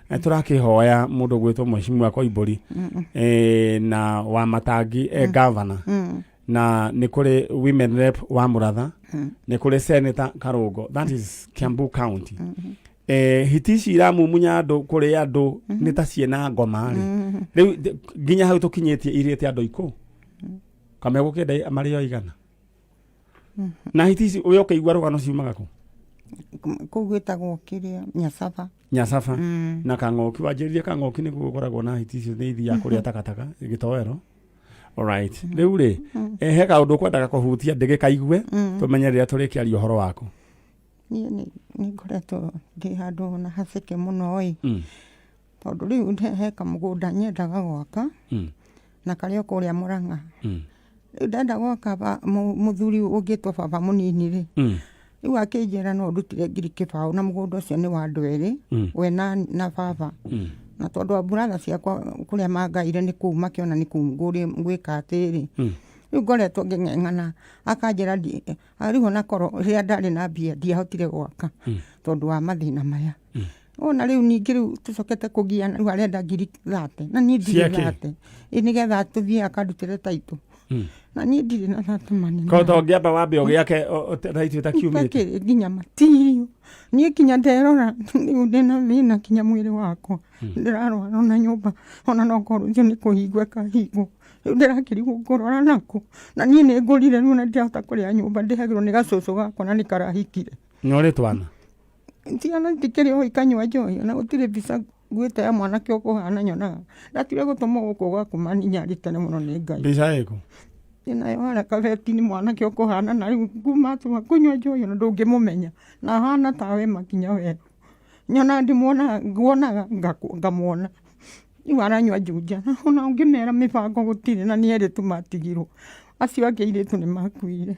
Na tũrakĩhoya mũndũ ũgwĩtwo Mheshimiwa Koimbũri na wa Matangi governor na nĩ kũrĩ women rep wa Mũratha, nĩ kũrĩ senator Karũngo, that is Kiambu County. Hiti ici iramumunya andũ kũrĩ andũ nĩ ta ciĩna ngoma rĩ rĩu nginya hau tũkinyĩtie irĩte andũ ikũ kamegũkĩenda marĩ o igana na hiti ici we ũkĩigua rũgano ciumaga kũ? Kũu gwĩtagwo kĩrĩa Nyacaba. Nyacaba. Na Kang'oki wanjĩrire Kang'oki nĩguo gũkoragwo na hiti icio nĩ ithiaga kũrĩa takataka gĩtoero. Alright. Rĩu rĩ he kaũndũ ũkwendaga kũhutia ndĩgĩkaigue tũmenye rĩrĩa tũrĩkĩaria ũhoro waku. Niĩ nĩ ngoretwo ndĩ handũ na haceke mũno ĩ tondũ rĩu he kamũgũnda nyendaga gwaka na karĩ o kũrĩa Mũrang'a. Rĩu ndenda gwaka mũthuri ũngĩtwo baba mũnini rĩ, rĩu akĩnjĩra no ndutire 2,000 na mũgũnda ũcio nĩ wa andũ erĩ, we na baba. Na tondũ wa brother ciakwa kũrĩa mangaire nĩ kũu makĩona nĩ kũu ngwĩka atĩrĩ. Rĩu ngoretwo ngĩng'eng'ana akanjĩra rĩu ona korwo rĩrĩa ndarĩ na mbia ndiahotire gwaka tondũ wa mathĩna maya. Ona rĩu ningĩ rĩu tũcokete kũgiana rĩu arenda 30,000 na niĩ ndirĩ Ciake? 30. Ĩ nĩgetha tũthiĩ akandutĩre taitũ. Na niĩ ndirĩ na 30 manene. Ko to ngĩamba wambe ũgĩake taitũ ĩtakiumĩte. Itakĩrĩ nginya matirio. Niĩ nginya nderora rĩu ndĩna thĩna nginya mwĩrĩ wakwa. Ndĩrarwara ona nyũmba ona no korwo ũcio nĩ kũhingwo ĩkahingwo. Rĩu ndĩrakĩrigwo ngũrwara nakũ. Na niĩ nĩ ngũrire rĩu na ndirahota kũrĩa nyũmba ndĩhagĩrwo nĩ gacũcũ gakwa na nĩ karahikire. Nĩ ũrĩ twana? Ciana itikĩrĩ o ikanyua njohi ona gũtirĩ mbica nguĩte ya mwanake ũkũhana nyonaga. Ndatuire gũtũmwo gũkũ gwaku maninyarĩ tene mũno nĩ Ngai. Mbica ĩkũ? Ndĩnayo harĩa kabeti-inĩ mwanake ũkũhana na rĩu kuma atua kũnyua njohi ona ndũngĩmũmenya. Na ahana tawe makinya werũ. Nyonaga ndĩmuonaga nguonaga ngamuona. Rĩu aranyua Juja ona ũngĩmera mĩbango gũtirĩ na nĩ erĩ tu matigirwo. Acio angĩ airĩtu nĩ makuire.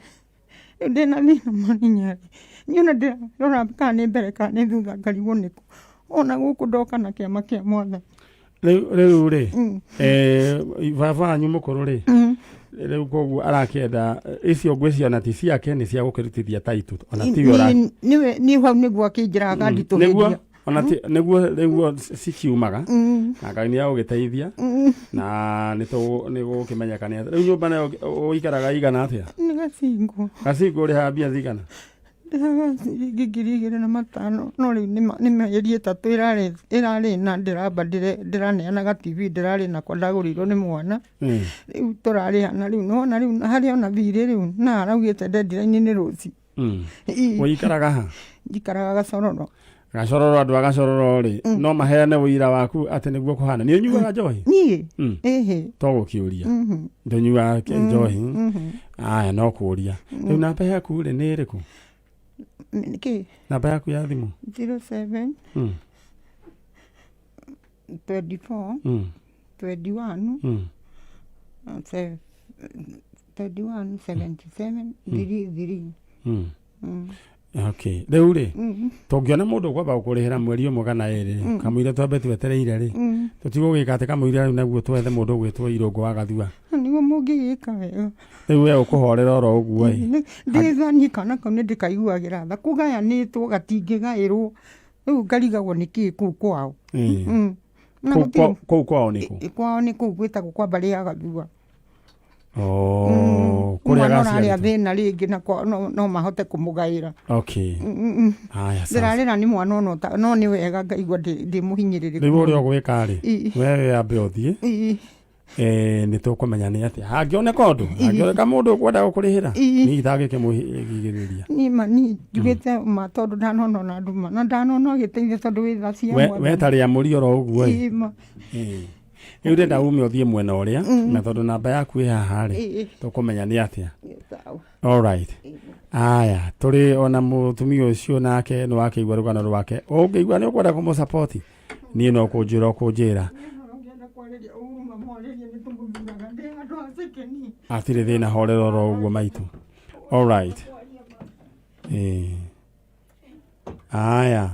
Rĩu ndĩna thĩna mũnene niĩ ona ndĩrarora kana nĩ mbere kana nĩ thutha ngarigwo nĩkũ. Ona gũkũ ndoka na kĩama kĩa mwathani. Rĩu rĩ, baba wanyu mũkũrũ rĩ, rĩu koguo arakĩenda icio ngwĩciria ona ti ciake nĩ cia gũkĩrutithia taitũ ona tiwe ũra Nĩwe niĩ hau nĩguo akĩnjĩraga akanditũhĩria. Nĩguo ona ti nĩguo rĩu cikiumaga na Ngai nĩ agũgĩteithia na nĩ gũkĩmenyeka nĩ atĩa. Rĩu nyũmba nayo ũikaraga igana atĩa? Nĩ gacingũ. Gacingũ ũrĩhaga mbia cigana? Ndĩhaga ciringi 2500 no rĩu nĩ mĩeri 3 ĩrarĩ na ndĩramba ndĩraneana ga TV ndĩrarĩ nako ndagũrĩirwo nĩ mwana. Rĩu tũrarĩha na rĩu nĩwona rĩu harĩ ona thirĩ rĩu na araugĩte deadline nĩ rũciũ. Ũikaraga ha? Njikaraga Gacororo. Gacororo, andũ a Gacororo rĩ, no maheane ũira waku atĩ nĩguo kũhana. Nĩ ũnyuaga njohi? Niĩ? Ĩhĩ. To gũkĩũria. Ndũnyuaga njohi? Aya, no kũũria. Rĩu namba yaku rĩ nĩ ĩrĩkũ? Kĩ? Namba yaku ya thimũ? 07 24 21 21 77 33. Okay, rĩu rĩ, tũngĩona mũndũ ũkwamba gũkũrĩhĩra mweri ũmwe kana ĩrĩ, kamũira twambe twetereire rĩ, tũtigũgĩka atĩ kamũira rĩu naguo twethe mũndũ ũgwĩtwo Irũngũ wa Gathua. Nĩguo mũngĩgĩka wega. Rĩu we ũkũhorera oro ũguo ĩ. Ndĩ tha niĩ kana kau nĩ ndĩkaiguagĩra tha, kũgayanĩtwo gatingĩgaĩrwo, rĩu ngarigagwo nĩkĩĩ kũu kwao. Na Kũu gũtirĩ kũu kwao nĩ kũ? Kwao nĩ kũu gwĩtagwo kwa mbarĩ ya Gathua. Oh, kũrĩa Mwana ũrarĩa gaciarĩtwo. thĩna rĩngĩ na kwao no mahote kũmũgaĩra. Okay. Haya, sawa. Ndĩrarĩra nĩ mwana ona no nĩ wega ngaigua ndĩ mũhinyĩrĩrĩku. Rĩu ũrĩa ũgwĩka rĩ, we wambe ũthiĩ. Ii. Nĩ tũkũmenya nĩ atĩa. Hangĩoneka ũndũ, hangĩoneka mũndũ ũkwenda gũkũrĩhĩra, niĩ itangĩkĩmũgirĩrĩria. Niĩ ma niĩ njugĩte ma tondũ ndanona ona nduma na ndanona ũgĩteithia tondũ wĩ tha cia We Mwathani. ta rĩa mũri oro ũguo ĩ. Ii, ma. Rĩu ndĩrenda ume ũthiĩ mwena ũrĩa, na tondũ namba yaku ĩ haha rĩ, tũkũmenya nĩ atĩa. Sawa. Alright. Aya, tũrĩ ona mũtumia ũcio nake nĩ wakĩigua rũgano rwake. Ũngĩigua nĩ ũkwenda kũmũsapoti, niĩ no kũnjĩra ũkũnjĩra. Ũngĩenda kwarĩria ũru mamwarĩrie nĩ tũmũthuraga ndĩ handũ ha second. Hatirĩ thĩna, horera oro ũguo maitũ. Alright. Aya.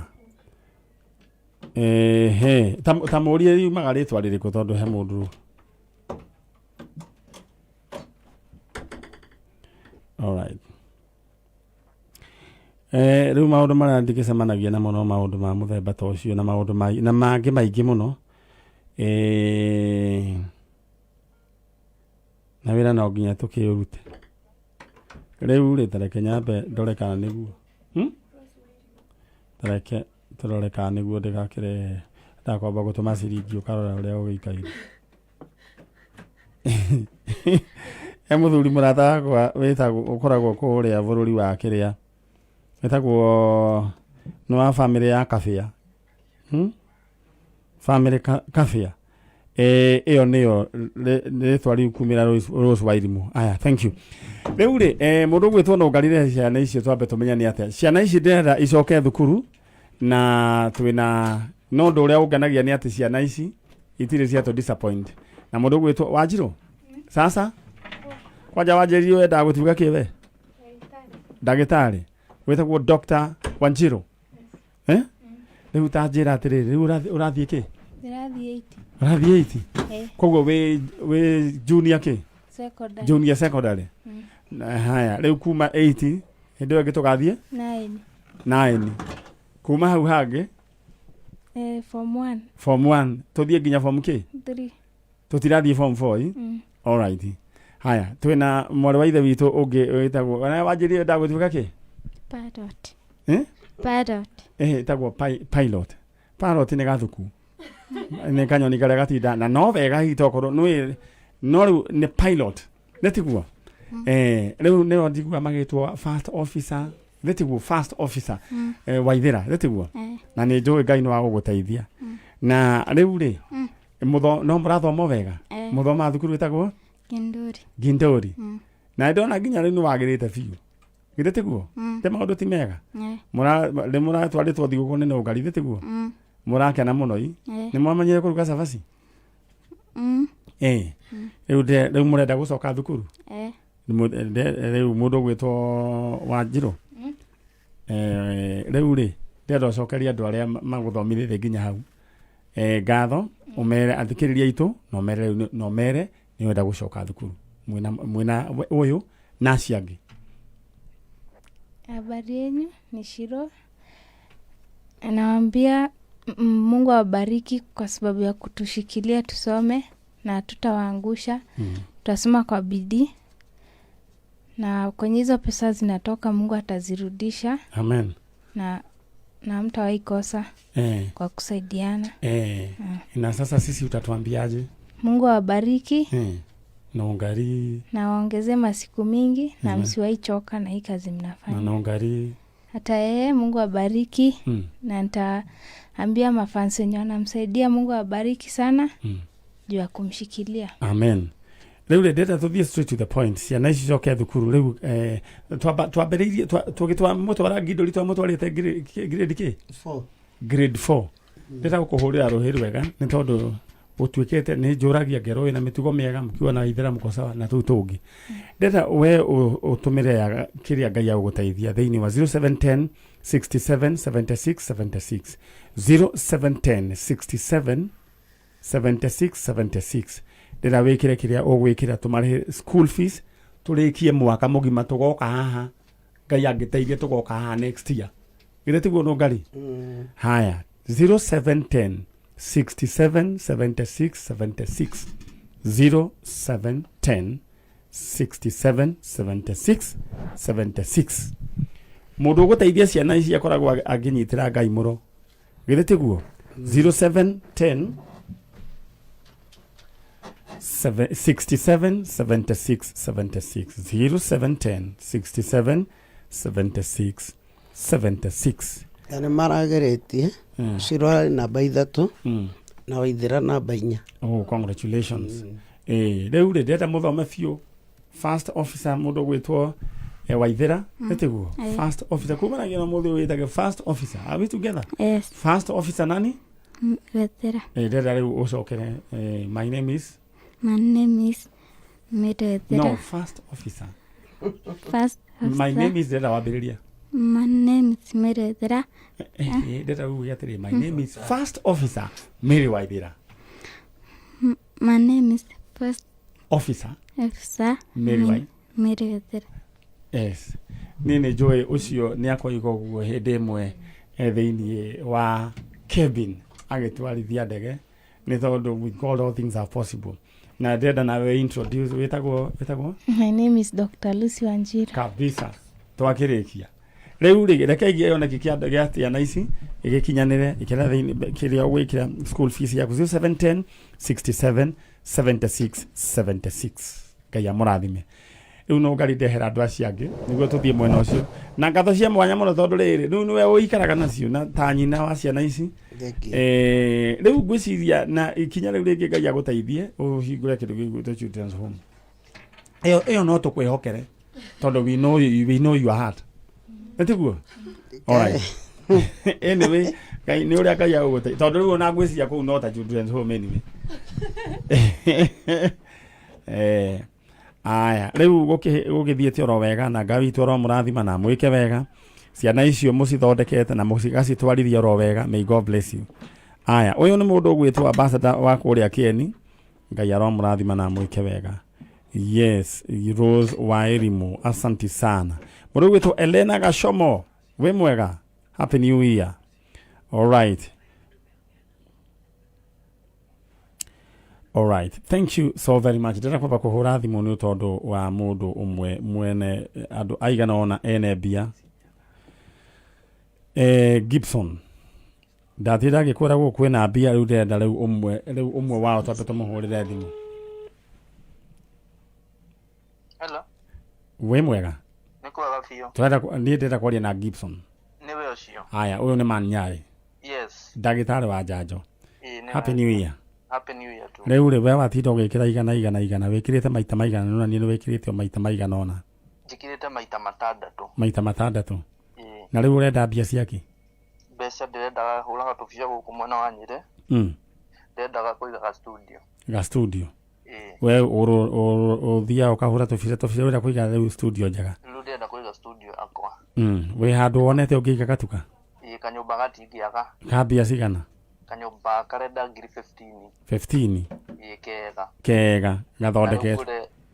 Ehe, ta mũrie riumaga rĩtwa rĩrĩkũ tondũ he mũndũ. Alright. Rĩu maũndũ marĩa ndingĩcemanagia namo no maũndũ ma mũthemba ta ũcio na maũndũ na mangĩ maingĩ mũno. Na wĩra no nginya tũkĩũrute. Rĩu rĩ, ta reke nyambe ndore kana nĩguo. Ta reke tũrore kana nĩguo ndĩgakĩrehe. Ndakwamba gũtũma ciringi ũkarora ũrĩa ũgĩikaire. He mũthuri mũrata wakwa wĩtagwo, ũkoragwo kũrĩa bũrũri wa kĩrĩa. Wĩtagwo nĩ wa bamĩrĩ ya Kabĩa. Bamĩrĩ Kabĩa. Ĩyo nĩyo rĩtwa rĩu kumĩra Rose Wairimu. Aya, thank you. Rĩu rĩ, mũndũ ũgwĩtwo no ngarire ciana icio twambe tũmenye nĩ atĩa. Ciana ici ndĩrenda icoke thukuru na twĩna no ũndũ ũrĩa ũngenagia nĩ atĩ ciana ici itirĩ cia tũ disappoint. Na mũndũ ũgwĩtwo Wanjirũ? Sasa? Kwanja wanjĩrire wendaga gũtuĩka kĩ we? Ndagĩtarĩ. Wĩtagwo Dr. Wanjirũ. Rĩu ta njĩra atĩrĩrĩ, rĩu ũrathiĩ kĩ? Ndĩrathiĩ 8. Ũrathiĩ 8? Eh. Koguo wĩ junior kĩ? Secondary. Junior secondary. Na haya, rĩu kuma 8 hĩndĩ ĩyo ĩngĩ tũgathiĩ? 9. 9. Kuma hau hangĩ? Form 1. Form 1. Tũthiĩ nginya form kĩ? 3. Tũtirathiĩ form 4, ĩ? All right. Haya, twĩna mwarĩ wa ithe witũ ũngĩ wĩtagwo, na wanjĩrire ndagũtuĩka kĩ? Pilot. Eh? Pilot. Ĩtagwo pilot. Pilot nĩ gathuku. Nĩ kanyoni karĩa gatinda na no wega hihi tokorwo nĩ no rĩu nĩ pilot. Nĩ tiguo? Rĩu nĩo njiguaga magĩtwo first officer. Nĩ tiguo first officer. Waithĩra, nĩ tiguo? Na nĩ njũĩ Ngai nĩ wa gũgũteithia. Na rĩu rĩ, no mũrathoma wega? Mũthomaga thukuru ĩtagwo? Kinduri. Kinduri. Na ndona nginya rĩu nĩ wagĩrĩte biũ. Githĩ tiguo? Te maũndũ ti mega? Nĩ mũratwarĩtwo thigũkũ nĩ nũngari, githĩ tiguo? Mũrakena mũno i? Nĩ mwamenyire kũruga cabaci? Rĩu rĩu mũrenda gũcoka thukuru? Rĩu mũndũ ũgwĩtwo Wanjirũ? Rĩu rĩ, ndĩrenda ũcokerie andũ arĩa magũthomithĩtie nginya hau. Ngatho, ũmere athikĩrĩria aitũ, na ũmere rĩu na ũmere nĩ ũrenda gũcoka thukuru. Mwĩna ũyũ na acio angĩ. Habari yenyu ni Shiro. Nawaambia Mungu awabariki kwa sababu ya kutushikilia tusome na tutawaangusha. Tutasoma kwa bidii. Na kwenye hizo pesa zinatoka Mungu atazirudisha. Amen. Na hamtawahi kosa kwa kusaidiana. Na sasa sisi utatuambiaje? Mungu awabariki. Na ungali. Na waongezee masiku mingi na msiwahi choka na hii kazi mnafanya. Na ungali. Hata yeye Mungu awabariki. Na nitaambia mafans wenye wanamsaidia Mungu awabariki sana. Juu ya kumshikilia. Amen. Rĩu rĩ, ndĩrenda tũthiĩ straight to the point. Ciana ici coke thukuru rĩu, twambĩrĩirie, tũgĩtwamũtwara Ngindũri, twamũtwarĩte grade kĩ? 4. Grade 4. Ndĩrenda gũkũhũrĩra rũhĩ rwega nĩ tondũ Gũtuĩkĩte nĩ njũragia ngerwo wĩna mĩtugo mĩega mkiwa na ithera mko sawa na tũu tũngĩ. Ndĩrenda we ũtũmĩre ya kĩrĩa Ngai agũgũteithia thĩinĩ wa 0710 67 76 76 0710 67 76 76 ndĩra wĩkĩre kĩrĩa ũgwĩkĩra tũmarĩhe school fees tũrĩkie mwaka mũgima tũgoka haha Ngai angĩteithia tũgoka haha next year githĩ tiguo nũngari haya 0710 67 76 76 0710 67 76 76 mũndũ ũgũteithia ciana ici akoragwo angĩnyitĩra Ngai mũno githĩ tiguo 0710 67 76 76 0710 67 76 76 Na nĩ marageretie Ciro arĩ namba ithatũ na Waithĩra namba inya. Oh, congratulations. Eh, rĩu rĩ ndĩrenda mũthome biũ first officer mũndũ ũgwĩtwo Waithĩra nĩ tiguo first officer kumanagia na mũndũ wĩtage first officer are we together Yes. first officer nani Wethera. Ndĩrenda rĩu ũcokere my name is My name is Mary Wethera. no first officer First my officer. name is ndĩrenda wambĩrĩria My name is Mary Wethera. Ndĩrenda uge atĩrĩ my name is first officer Mary Waithĩra My name is First officer Officer Mary Wai Mary Wethera. Yes niĩ nĩ njũĩ ũcio nĩ akoiga ũguo hĩndĩ ĩmwe thĩinĩ wa cabin agĩtwarithia ndege nĩ tondũ with God all things are possible na ndĩrenda nawe introduce wĩtagwo wĩtagwo My name is Dr. Lucy Wanjira. Kabisa twakĩrĩkia rĩu rĩ reke kĩoneki kĩa gĩa ciana ici gĩgĩkinyanĩre ĩkĩra thĩinĩ kĩrĩa ũgwĩkĩra school fees yaku 0710 67 76 76 Ngai amũrathime rĩu no ngari ndehera andũ acio angĩ nĩguo tũthiĩ mwena ũcio na ngatho cia mwanya mũno tondũ rĩrĩ rĩu nĩwe ũikaraga nacio na ta nyina wa ciana ici. Thank you. Rĩu ngwĩciria na ikinya rĩu rĩngĩ Ngai agũteithie ũhingũre kĩndũ gĩgwĩtwo children's home ĩyo ĩyo no tũkwĩhokere tondũ we know your heart nĩ tiguo alright anyway Ngai nĩ ũrĩa Ngai agũgũteithia tondũ rĩu ona ngwĩciria kũu no ta children's home anyway aya rĩu gũgĩthiĩte oro wega na Ngai witũ oro mũrathima na mwĩke wega ciana icio mũcithondekete na mũcigacitwarithia oro wega may God bless you aya ũyũ nĩ mũndũ ũgwĩtwo ambassador wa kũrĩa Kĩeni Ngai aromũrathima na mwĩke wega yes Rose wa Elimu asanti sana mũndũ ũgwĩtwo Elena Gashomo wĩ mwega happy new year all right All right. Thank you so very much. Ndĩrenda kwamba kũhũra thimũ nĩ tondũ wa mũndũ ũmwe mwene andũ aigana ũna ene mbia Gibson ndatinda ngĩkwĩra gũkũ kwĩna mbia rĩu ndĩrenda rĩu ũmwe rĩu ũmwe wao twambe tũmũhũrĩre thimũ. Hello, Wĩ mwega? nĩ kwega biũ. Tũrenda niĩ ndĩrenda kwaria na Gibson. Nĩwe ũcio. Haya, ũyũ nĩ Man Nyarĩ, Yes. ndagĩtarĩ wa njanjo. Ĩĩ nĩwe. Happy New Year. Happy New Year too. Rĩu rĩ we watinda ũgĩkĩra igana igana igana wĩkĩrĩte maita maigana ũna niĩ nĩ wĩkĩrĩte o maita maigana ũna. Njĩkĩrĩte maita matandatũ. Maita matandatũ. Ĩĩ. Na rĩu ũrenda mbia ciakĩ? Mbeca ndĩrendaga hũraga tũbica gũkũ mwena wa Nyĩrĩ. Ndĩrendaga kũiga ga studio. Ga studio. Ĩĩ. We ũthiaga ũkahũra tũbica tũbica ũrenda kũiga rĩu studio njega. Rĩu ndĩrenda kũiga studio yakwa. Wĩ handũ wonete ũngĩiga gatuka? Ĩĩ kanyũmba gatingĩaga. Ka mbia cigana? Kanyũmba karenda ngiri 15. 15? Ĩĩ kega. Kega gathondeketwo.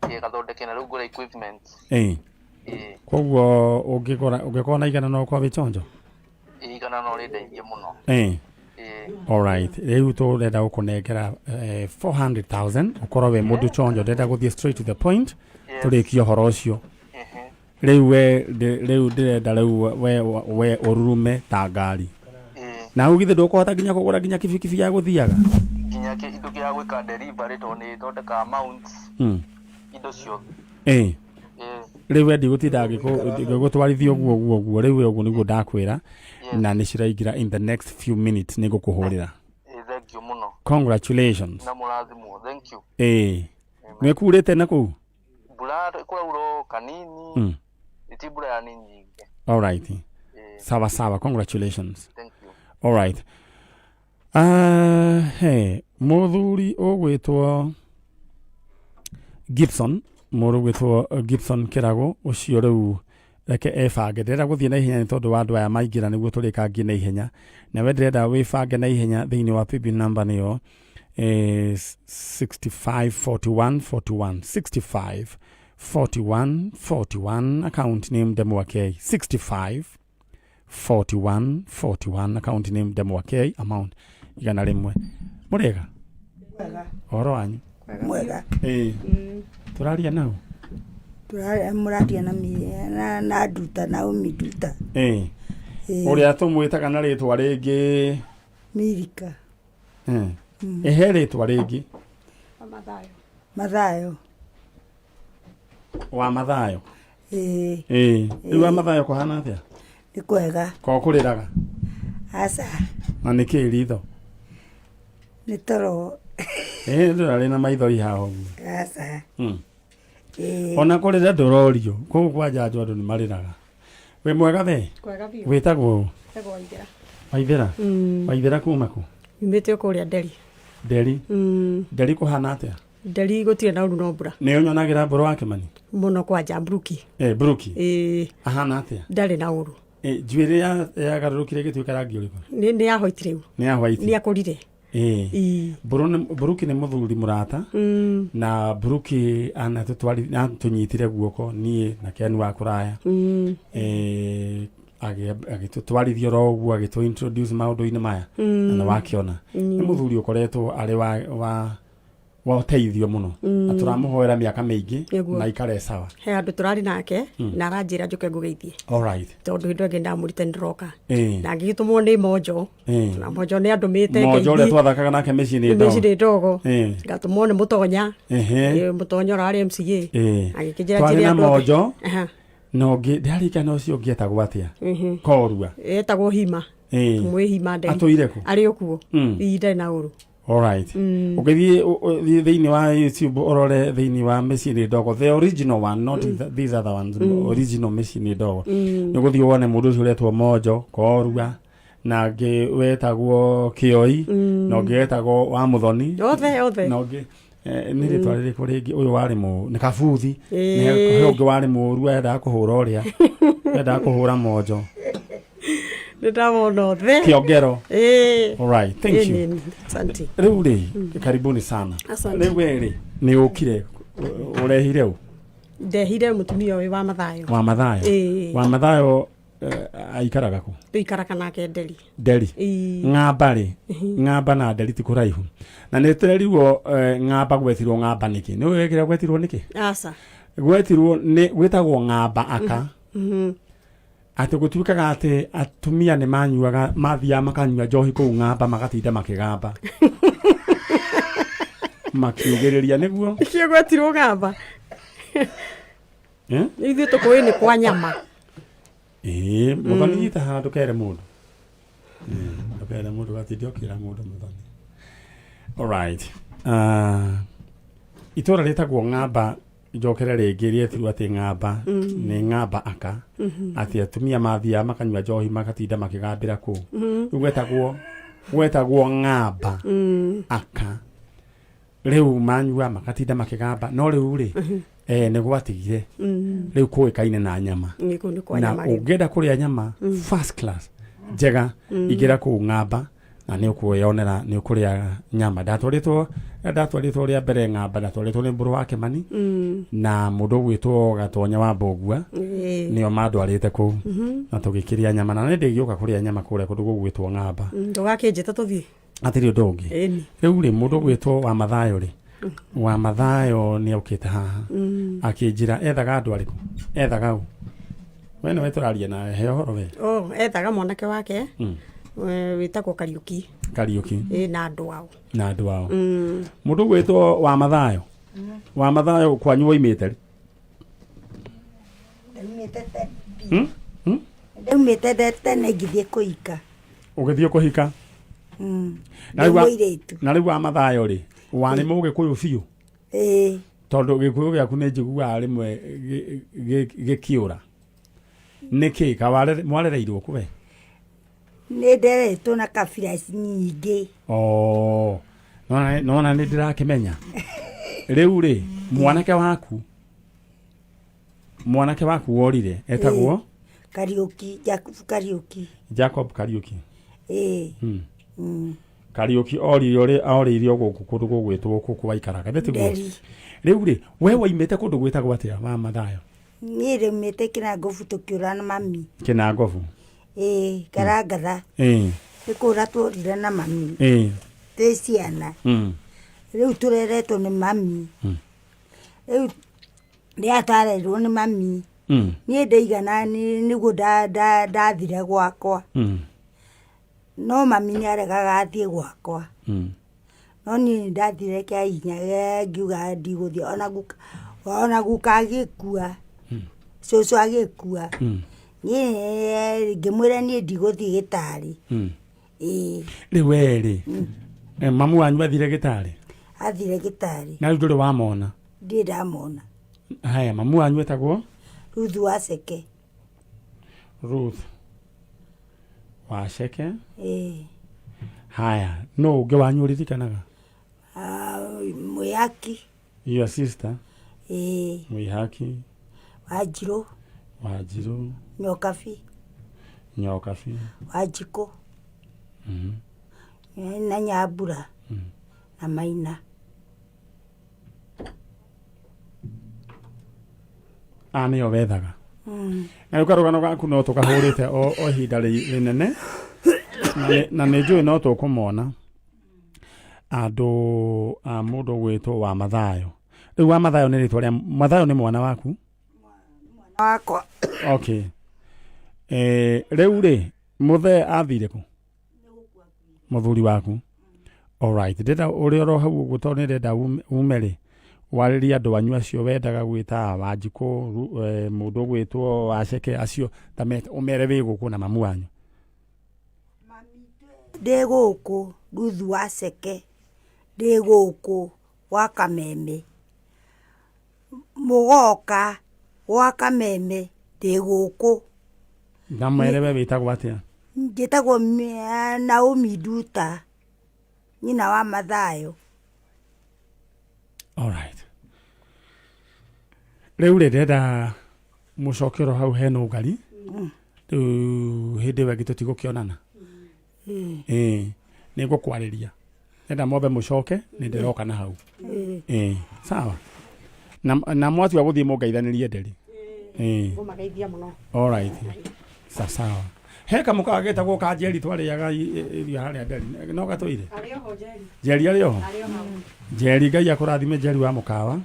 Ĩĩ gathondeke na rĩu ngũre equipment. Ĩĩ. Ĩĩ. Koguo ũngĩgũra ũngĩkorwo na igana no ũkorwo wĩ chonjo? Ĩĩ igana no rĩndeithie mũno. Ĩĩ. Ĩĩ. Alright, rĩu tũrenda gũkũnengera 400,000 ũkorwo wĩ mũndũ chonjo ndĩrenda gũthiĩ straight to the point tũrĩkie ũhoro ũcio. Rĩu we rĩu ndĩrenda rĩu we we ũrurume ta ngari. Na hau githĩ ndũkũhota nginya kũgũra nginya kibikibi ya gũthiaga? Nginya kĩndũ gĩa gwĩka delivery tondũ nĩ ĩthondekaga mounts indo ciothe. Ĩĩ. Rĩu we ndigũtinda ngĩgũtwarithia ũguo ũguo ũguo rĩu we ũguo nĩguo ndakwĩra na nĩ ciraingĩra in the next few minutes nĩ ngũkũhũrĩra. Ĩĩ thank you mũno. Congratulations. Na mũrathimwo thank you. Ĩĩ. Nĩ kurĩte na kũu? Mbura kũraura o kanini. Ti mbura yani nyingĩ. All right. Sawa sawa, congratulations. Thank you. All right. Hey, Mũthuri ũgwĩtwo Gibson, mũndũ ũgwĩtwo Gibson Kĩrago, ũcio rĩu reke ebange. Ndĩrenda gũthiĩ na ihenya nĩ tondũ wa andũ aya maingĩra nĩguo tũrĩkangie na ihenya. Nawe ndĩrenda wĩbange na ihenya thĩinĩ wa paybill number nĩyo eh, 65 41 41 65 41 41 account name Ndemwa K 65 41 41 account name Ndemwa K amount 100. Mũrĩega? Ũhoro wanyu? Mwega. Ĩĩ. Tũraria nau? Mũraria na mi- na na nduta Naomi Nduta. Ĩĩ. Ĩĩ. Ũrĩa tũmwĩtaga na rĩtwa rĩngĩ Milika. Ĩhe rĩtwa rĩngĩ. Mathayo. Wa Mathayo. Ĩĩ. Ĩĩ. Rĩu wa Mathayo kũhana atĩa? Nĩ kwega. Ko kũrĩraga? Aca. Na nĩ kĩĩ ritho? Nĩ toro. Ĩĩ ndũrarĩ na maithori haha ũguo. Aca. Ĩĩ. Ona kũrĩra ndũrorio. Kũu kwa njanjo andũ nĩ marĩraga. Wĩ mwega we? Kwega biũ. Wĩtagwo ũ? Wĩtagwo Waithera. Waithera? Waithera kuma kũ? Nyumĩte o kũrĩa Nderi. Nderi? Nderi kũhana atĩa? Nderi gũtirĩ na ũru no mbura. Nĩ ũnyonagĩra mbũrũ wa Kĩmani? Mũno kwanja Mburuki. Eh, Mburuki? Ĩĩ. Ahana atĩa? Ndarĩ na ũru. Eh, njuĩrĩ yagarũrũkire ĩgĩtuĩka rangi ũrĩkũ? Nĩ ya white rĩu. Nĩ ya white. Nĩ akũrire. Ĩĩ. Ĩĩ. Mburuki nĩ mũthuri mũrata. Na Mburuki anatũnyitire guoko niĩ na Ken wa kũraya. Eh, agĩtũtwarithia oro ũguo agĩtũ introduce maũndũ-inĩ maya. Na nĩ wakĩona. Nĩ mũthuri ũkoretwo arĩ wa wa ũteithio mũno. Na tũramũhoera mĩaka mĩingĩ Nĩguo. na aikare sawa. He handũ tũrarĩ nake na aranjĩra njũke ngũgeithie. All right. Tondũ hĩndĩ ĩngĩ ndamũrite nĩndĩroka. Ĩĩ. Na ngĩgĩtũmwo nĩ Monjo. Ĩĩ. Na Monjo nĩ andũmĩte Monjo ũrĩa twathakaga nake mĩciĩ-inĩ ndogo. Mĩciĩ ndogo. Ĩĩ. Ngatũmwo nĩ Mũtonya. Ehe. Ĩĩ, Mũtonya ũrarĩ MCA. Ĩĩ. Agĩkĩnjĩra Twarĩ njĩre na andũ othe. Monjo. Aha. Na ũngĩ ndarikana ũcio ũngĩ etagwo atĩa? Korua. Etagwo Hima. Ĩĩ. Mwĩ Hima Nderi. Atũire kũ? Arĩ o kuo. Ii ndarĩ na ũru. Alright. Ũngĩthiĩ ũthiĩ thĩinĩ wa YouTube ũrore thĩinĩ wa mĩciĩ ndogo the original one not these other ones original mĩciĩ ndogo nĩ ũgũthiĩ wone mũndũ ũcio ũretwo Monjo Korua na ũngĩ wetagwo Kĩoi na ũngĩ wetagwo wa Mũthoni Othe othe. na ũngĩ nĩ rĩtwa rĩrĩkũ rĩngĩ ũyũ warĩ mũ nĩ Kabuthi Ĩĩ. nĩ he ũngĩ warĩ mũũru endaga kũhũra ũrĩa endaga kũhũra Monjo Nĩ ndamona othe. Kĩongero. Ĩĩ. Alright, thank Ĩĩ, you. Asante. Rĩu rĩ karibuni sana. Asante. Rĩu we rĩ nĩ ũkire ũrehire ũ? Ndehire mũtumia ũyũ wa Mathayo. Wa Mathayo. Ĩĩ. Wa Mathayo aikaraga kũ? Tũikaraga nake Nderi. Nderi. Ĩĩ. Ng'amba rĩ Ng'amba na Nderi ti kũraihu na nĩ tũrerirwo Ng'amba gwetirwo Ng'amba nĩkĩ? Nĩ ũĩ kĩrĩa gwetirwo nĩkĩ? Aca. Gwetirwo nĩ gwĩtagwo Ng'amba aka. Atĩ gũtuĩkaga atĩ atumia nĩ manyuaga mathiaga makanyua njohi kũu Ng'amba magatinda makĩgamba makiugĩrĩria nĩguo. Nĩkĩo gwetirwo Ng'amba. Eh? Ithuĩ tũkũĩ nĩ kwa nyama. Ĩĩ, Mũthoni nyita haha ndũkere mũndũ. Ndũkere mũndũ gatinde ũkĩra mũndũ Mũthoni. Alright. Itũra rĩtagwo Ng'amba njokere rĩngĩ rĩetirwo atĩ Ng'amba nĩ Ng'amba aka atĩ atumia mathiaga makanyua njohi magatinda makĩgambĩra kũu. Rĩu gwetagwo Ng'amba aka. Rĩu manyua makatinda makĩgamba no rĩu rĩ nĩ gwatigire rĩu kũĩkaine na nyama. Nĩ kũu nĩ kwa Na nyama rĩu. ũngĩenda kũrĩa nyama first class njega ingĩra kũu Ng'amba na nĩ ũkwĩyonera nĩ ũkũrĩa nyama. Ndatwarĩtwo rĩa mbere Ng'amba ndatwarĩtwo nĩ Mbũrũ wa Kĩmani na mũndũ ũgwĩtwo Gatonya wa Mbũgua nĩo mandwarĩte kũu na tũgĩkĩrĩa nyama na nĩ ndĩgĩũka kũrĩa nyama kũrĩa kũndũ gũgwĩtwo Ng'amba. Ndũgakĩnjĩta tũthiĩ. Hatirĩ ũndũ ũngĩ. Ĩni. Rĩu rĩ mũndũ ũgwĩtwo wa Mathayo rĩ wa Mathayo nĩ okĩte haha akĩnjĩra ethaga andũ arĩkũ ethaga ũ we nĩwe tũraria nawe he ũhoro we. Oh, ethaga mwanake wake wĩtagwo Kariũki. Kariũki. Ĩĩ, na andũ ao. Na andũ ao. Mũndũ ũgwĩtwo wa Mathayo. Wa Mathayo kwanyu woimĩte rĩ? Ndaumĩte tene. Ndaumĩte tene ngĩthiĩ kũhika. Ũgĩthiĩ kũhika? Na rĩu na rĩu wa Mathayo rĩ warĩ mũgĩkũyũ biũ? Ĩĩ. Tondũ gĩkũyũ gĩaku nĩ njiguaga rĩmwe gĩkĩũra. Nĩkĩ ka mwarereirwo kũ we? Nĩ nderetwo na kabira nyingĩ. Oh. Nona nona nĩ ndĩrakĩmenya rĩu rĩ mwanake waku mwanake waku worire etagwo Kariũki Jacob Kariũki Jacob Kariũki ĩĩ mm. mm. Kariũki oririo rĩ orĩirio gũkũ kũndũ gũgwĩtwo gũkũ waikaraga githĩ tiguo Nderi. rĩu rĩ we waimĩte kũndũ gwĩtagwo atĩa wa Mathayo Niĩ rĩmĩte kĩnangobu tũkĩũra na mami Kĩnangobu ĩĩ karangatha ĩĩ nĩ kũra tworire na mami ĩĩ twĩ ciana mm. rĩu tũreretwo nĩ mami Mm. rĩu rĩrĩa twarerirwo nĩ mami Mm. niĩ ndaigana nĩguo ndathire gwakwa Mm. no mami nĩ aregaga athiĩ gwakwa Mm. no niĩ nĩ ndathire kĩa hinya ngiuga ndigũthiĩ ona guka ona guka agĩkua cũcũ agĩkua Mm. niĩ ngĩmwĩra niĩ ndigũthiĩ gĩtarĩ Mm. ĩĩ rĩu we rĩ eh, mamu wanyu athire gĩtarĩ athire gĩtarĩ na rĩu ndũrĩ wamona ndirĩ ndamona haya mamu wanyu etagwo Ruthu Waceke Ruth Waceke ĩĩ haya no ũngĩ wanyu ũririkanaga Ah, Mwĩhaki your sister ĩĩ Mwĩhaki Wanjirũ Wanjirũ Nyokabi Nyokabi Wanjikũ mm. na Nyambura na Maina a nĩo wethaga Mm. na rĩu karũgano gaku no tũkahũrĩte o o ihinda rĩnene na na nĩ njũĩ no tũkũmona andũ a mũndũ ũgwĩtwo wa Mathayo rĩu wa Mathayo nĩ rĩtwa rĩa Mathayo nĩ mwana waku Mwana wakwa okay eh, rĩu rĩ mũthee athire kũ mũthuri waku alright ndĩrenda ũrĩ oro hau ũguo tondũ nĩndĩrenda ume rĩ warĩrie andũ anyu acio wendaga gwĩta Wanjikũ eh, mũndũ ũgwĩtwo Waceke acio ta ũmere wĩ gũkũ na mamu wanyu ndĩ gũkũ Ruthu Waceke ndĩ gũkũ gwa Kameme mũgoka gwa Kameme ndĩ gũkũ na mwere we wĩtagwo atĩa njĩtagwo Naomi Nduta nyina wa Mathayo alright rĩu rĩ ndĩrenda mũcoke oro hau hena ũgari rĩu hĩndĩ ĩyo ĩngĩ tũtigũkĩonana ĩĩ nĩ ngũkwarĩria ndĩrenda mwambe mũcoke nĩ ndĩroka na hau ĩĩ sawa na, na mwatua gũthiĩ mũngeithanĩrie nderi ĩĩ Ngũmageithia mũno. alright sawa sawa he kamũkawa getagwo ka njeri twarĩaga irio harĩa nderi no gatũire Arĩ oho Njeri. njeri arĩ oho Arĩ oho. njeri ngai akũrathime njeri wa mũkawa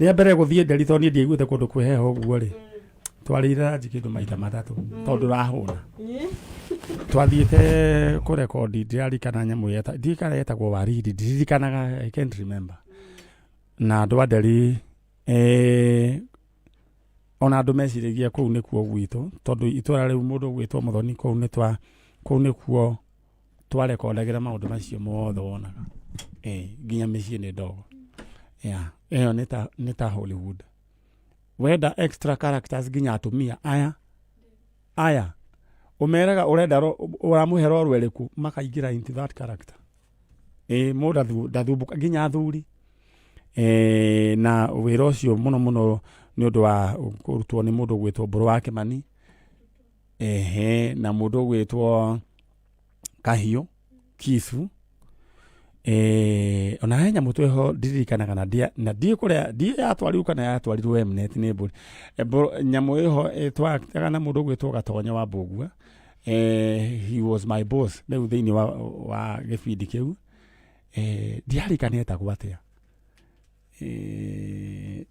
rĩa mbere gũthiĩ nderi tondũ niĩ ndiaiguĩte kũndũ kwĩ heho ũguo rĩ twarĩire ranji kĩndũ maita matatũ tondũ ndũrahũna twathiĩte kũrekondi ndĩrarikana nyamũ yeta ndiĩ kana yetagwo waridi ndiririkanaga I can't remember na andũ a nderi eh, ona andũ meciragia kũu nĩkuo gwitũ tondũ itũra rĩu mũndũ ũgwĩtwo mũthoni kũu nĩ twa kũu nĩkuo twarekondagĩra maũndũ macio mothe wonaga eh, nginya mĩciĩ nĩ ndogo yeah. ĩyo nĩ ta nĩ ta Hollywood wenda extra characters nginya atumia aya aya ũmeraga ũrenda ũramũhe role ĩrĩkũ makaingĩra into that character ĩ mũndũ ndathumbũka nginya athuri eh, na wĩra ũcio mũno mũno nĩ ũndũ wa kũrutwo nĩ mũndũ ũgwĩtwo Mbũrũ wa Kĩmani ehe na mũndũ ũgwĩtwo Kahiũ Kisu eh, ona he nyamũ twĩho ndirikanaga na ndia na ndiĩ kũrĩa ndiĩ yatwarirwo kana yatwarirwo Mnet nĩ mbũri Eh, nyamũ ĩho eh, twaktaga na mũndũ ũgwĩtwo Gatonya wa Mbũgua eh, he was my boss rĩu thĩinĩ wa, wa gĩbindi kĩu eh, ndiarikana etagwo atĩa eh,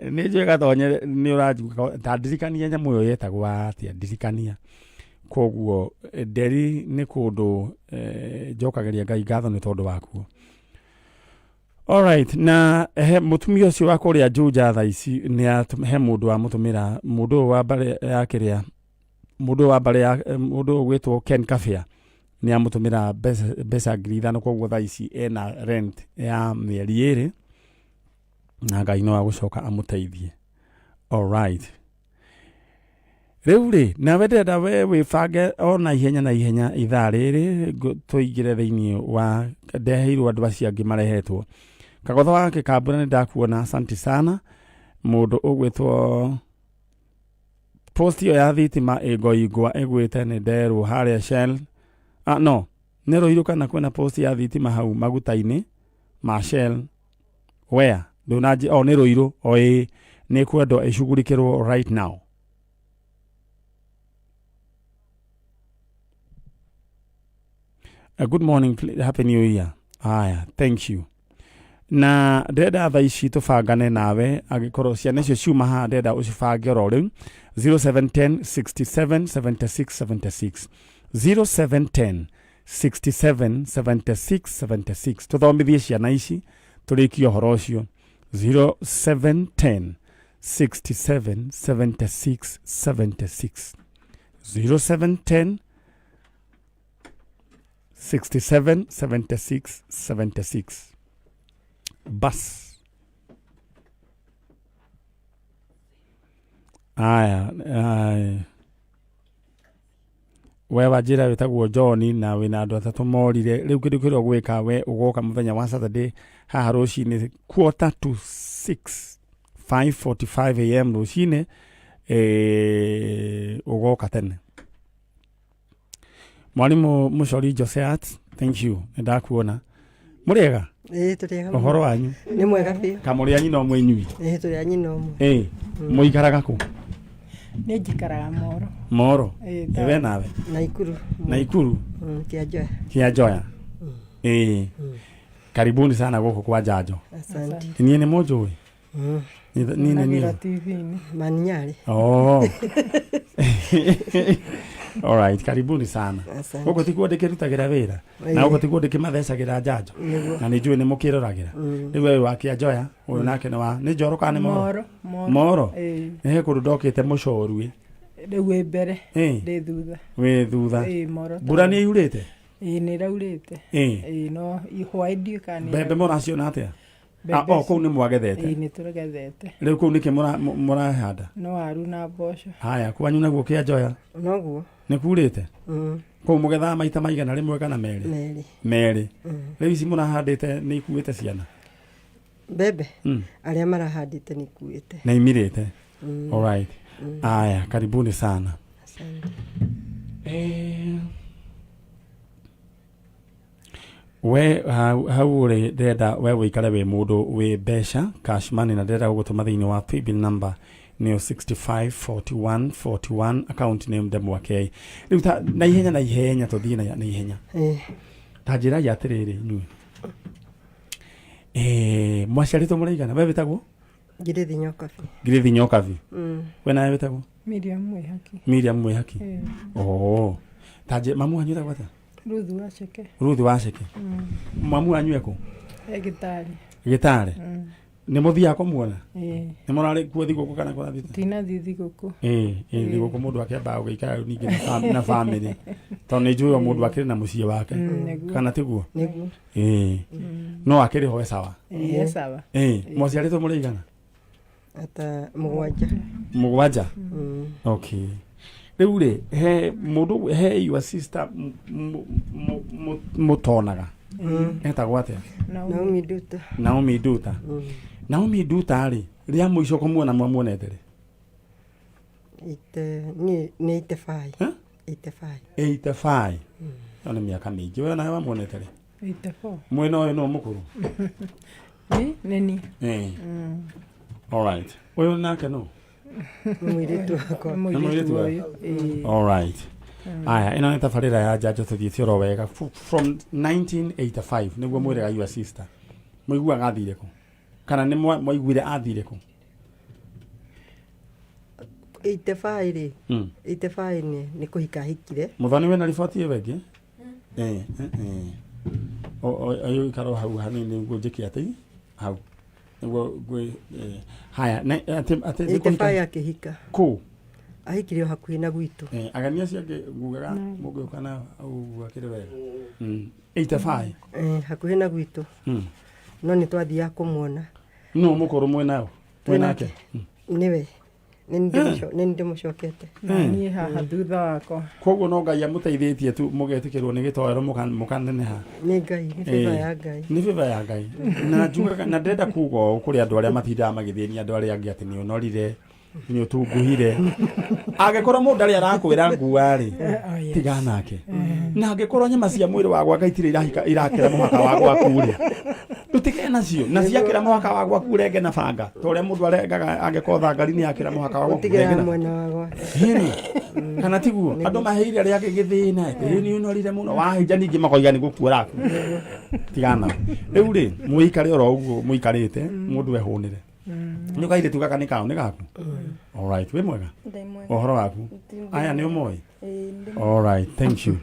nĩ njũĩ gatonye nĩ ũranjigua ta ndirikania nyamũ ĩyo yetagwo atĩa ndirikania koguo eh, nderi nĩ kũndũ eh, njokagĩria ngai ngatho nĩ tondũ wakuo Alright, na he mũtumia ũcio wa kũrĩa Juja thaa ici nĩ he mũndũ wamũtũmĩra mũndũ ũyũ wa mbarĩ ya kĩrĩa mũndũ ũyũ wa mbarĩ ya eh, mũndũ ũyũ ũgwĩtwo Ken Kabĩa nĩ amũtũmĩra mbeca mbeca 5,000 koguo thaa ici ena rent ya mĩeri ĩrĩ na Ngai no agũcoka amũteithie. Alright. Rĩu rĩ, nawe ndĩrenda we wĩbange o na ihenya na ihenya ithaa rĩrĩ tũingĩre thĩinĩ wa ndeheirwo andũ acio angĩ marehetwo. Kagotho wa Gĩkambura nĩ ndakuona, asante sana. Mũndũ ũgwĩtwo post ĩyo ya thitima ĩngoingwa ĩgwĩte nĩ nderwo harĩa Shell. Ah, no, nĩ Ruiru kana kwĩna post ya thitima hau maguta-inĩ ma Shell where ndũnanjĩ o nĩ Ruiru o ĩĩ nĩ kwendwo ĩcugurikĩrwo right now. Good morning, happy new year. Aya, thank you. Na ndĩrenda thaa ici tũbangane nawe angĩkorwo ciana icio ciuma haha ndĩrenda ũcibange oro rĩu 0710 67 76 76 0710 67 76 76 tũthomithie ciana ici tũrĩkie ũhoro ũcio 0710 67 76 76 0710 67 76 76 bas aya aya we wanjĩra wĩtagwo John na wĩna andũ atatũ morire rĩu kĩndũ kĩrĩa ũgwĩka we ũgoka mũthenya wa Saturday haha rũcinĩ quarter to 6 5:45 am rũcinĩ eh, ũgoka tene mwarimũ mũcori Joseat thank you nĩ ndakuona mũrĩega Ĩĩ tũrĩ ega mũno. ũhoro wanyu Nĩ mwega biũ. kamũrĩ a nyina ũmwe inyui Ĩĩ tũrĩ a nyina ũmwe. ĩĩ mũikaraga kũ Nĩ njikaraga Moro. moro Ĩĩ, ĩ we nawe Naikuru. Naikuru Kĩanjoya. kĩa njoya ĩĩ karibuni sana gũkũ kwa njanjo Asante. niĩ nĩ mũnjũĩ Niĩ nĩ Nagĩra niĩ TV-inĩ. Maninyarĩ. Oh. All right, karibuni sana. Asante. Gũkũ tikuo ndĩkĩrutagĩra wĩra na gũkũ tikuo ndĩkĩmathecagĩra njanjo Nĩguo. na nĩ njũĩ nĩ mũkĩroragĩra. Rĩu we wa Kĩanjoya ũyũ nake nĩ wa nĩ Njoro kana nĩ Moro? Moro. Moro. Moro. Ĩĩ. Nĩ he kũndũ ndokĩte mũcorue. Rĩu wĩ mbere. Ĩĩ. Ndĩ thutha. Wĩ thutha. Ĩĩ Moro. Mbura nĩ yurĩte? Ĩĩ nĩ ĩraurĩte. Ĩĩ. Ĩĩ no hwaĩ ndiũĩ kana nĩ Mbembe ĩraura. mũraciona atĩa? Ah, Mbembe oh, kũu nĩ mwagethete. Ĩĩ nĩ tũgethete. Rĩu kũu nĩkĩ mũrahanda? No waru na mboco. Haya, kwanyu naguo Kĩanjoya Noguo. nĩ kurĩte? Kũu mũgethaga maita maigana rĩmwe kana merĩ? Merĩ. Merĩ. Rĩu ici mũrahandĩte nĩ ikuĩte ciana? Mbembe. Arĩa marahandĩte nĩ ikuĩte. Na imirĩte? Alright. Aya, karibuni sana. Asante. Eh, we hau hau ũrĩ ndĩrenda we wĩikare wĩ mũndũ wĩ mbeca cash money na ndĩrenda gũgũtũma thĩinĩ wa paybill number nĩyo 654141 account name Ndemwa K rĩu ta na ihenya na ihenya tũthiĩ na na ihenya Ĩĩ. ta njĩrai atĩrĩrĩ inyuĩ eh mwaciarĩtwo mũraigana we wĩtagwo Ngirithi Nyokabi. Ngirithi Nyokabi we nawe wĩtagwo Miriam Mwĩhaki. Miriam Mwĩhaki Ĩĩ. oh ta njĩ mamu wanyu wĩtagwo atĩa Ruth Waceke. Ruth Waceke mamu wanyu ekũ E gĩtarĩ. gĩtarĩ nĩ mũthiaga kũmuona Ĩĩ. nĩ mũrarĩ kuo thigũkũ kana kũrathiĩte Tinathiĩ thigũkũ. ĩĩ ĩĩ thigũkũ mũndũ akĩambaga gũgĩikara rĩu ningĩ na na bamĩrĩ tondũ nĩ njũĩ o mũndũ akĩrĩ na mũciĩ wake Nĩguo. kana tiguo Nĩguo. ĩĩ no akĩrĩ ho e sawa Ĩĩ e sawa. ĩĩ mwaciarĩtwo mũrĩ aigana Ata mũgwanja. Mũgwanja. Okay. Rĩu rĩ he mũndũ he your sister mũtonaga etagwo atĩa? Naomi Nduta. Naomi Nduta. Naomi Nduta rĩ rĩa mũico kũmuona mwamuonete rĩ? Ite nĩ nĩ 85. Huh? 85. 85. Ĩyo nĩ mĩaka mĩingĩ. We nawe wamuonete rĩ? 84. Mwena ũyũ no mũkũrũ? Ni nĩ ni. Eh. All right. Ũyũ nake no? Nĩ mũirĩtu wakwa. Nĩ Nĩ mũirĩtu mũirĩtu ũyũ. Ĩĩ. All right. Aya, ĩno nĩ tabarĩra ya njanjo tũthiĩte oro wega from 1985 nĩguo mwĩrĩga your sister. Mũiguaga athire kũ? Kana nĩ mwaiguire athire kũ? 85 rĩ. 85 nĩ nĩ kũhika ahikire. Mũthoni wĩna riboti ĩyo ĩngĩ? Eh, eh, eh. Ũyũ ikara hau hanini nĩguo njĩke atĩ hau nĩguo ngwĩ eh, haya atĩ atĩ nĩ 85 kũhika akĩhika. kũ? Ahikire o hakuhĩ na gwitũ. Eh, ageni acio angĩ ngugaga mũngĩũka na ũguo akĩrĩ wega. 85. Eh, hakuhĩ na gwitũ. No nĩ twathiaga kũmuona. No mũkũrũ mwĩnao? Mwĩnake? Nĩwe. Nĩ niĩ nĩ niĩ ndĩmũcokete. Na niĩ haha thutha wakwa. Koguo no Ngai amũteithĩtie tu mũgetĩkĩrwo nĩ gĩtoero mũkaneneha. Nĩ Ngai, nĩ favor ya Ngai. Nĩ favor ya Ngai. Na njugaga na ndĩrenda kuga ũũ kũrĩ andũ arĩa matindaga magĩthĩnia andũ arĩa angĩ atĩ nĩ ũnorire nĩ ũtunguhire. Angĩkorwo mũndũ ndarĩ arakwĩra ngua rĩ, Oh, yes. tiga nake. Na angĩkorwo nyama cia mwĩrĩ wa gwaka itirĩ irahika irakĩra mũhaka wa gwaku rĩ, ndũtigane nacio. Na ciakĩra mũhaka wa gwaku ũrenge na banga. Ta ũrĩa mũndũ arengaga angĩkorwo thangari nĩ yakĩra mũhaka wa gwaku Ũtigĩra ũrenge na mwena wa gwake. Hĩni, kana tiguo andũ maheire arĩa angĩ gĩthĩna ĩĩ nĩ ũnorire mũno wahĩnja ningĩ makoiga nĩ gũkua ũrakua tigana rĩu rĩ mũikare oro ũguo mũikarĩte mũndũ ehũnĩre nĩ kairĩtu gaka nĩ kao nĩ gaku alright wĩ mwega Ndĩ mwega. ũhoro waku Ndĩ aya nĩ ũmoĩ Ĩĩ, ndĩ alright thank you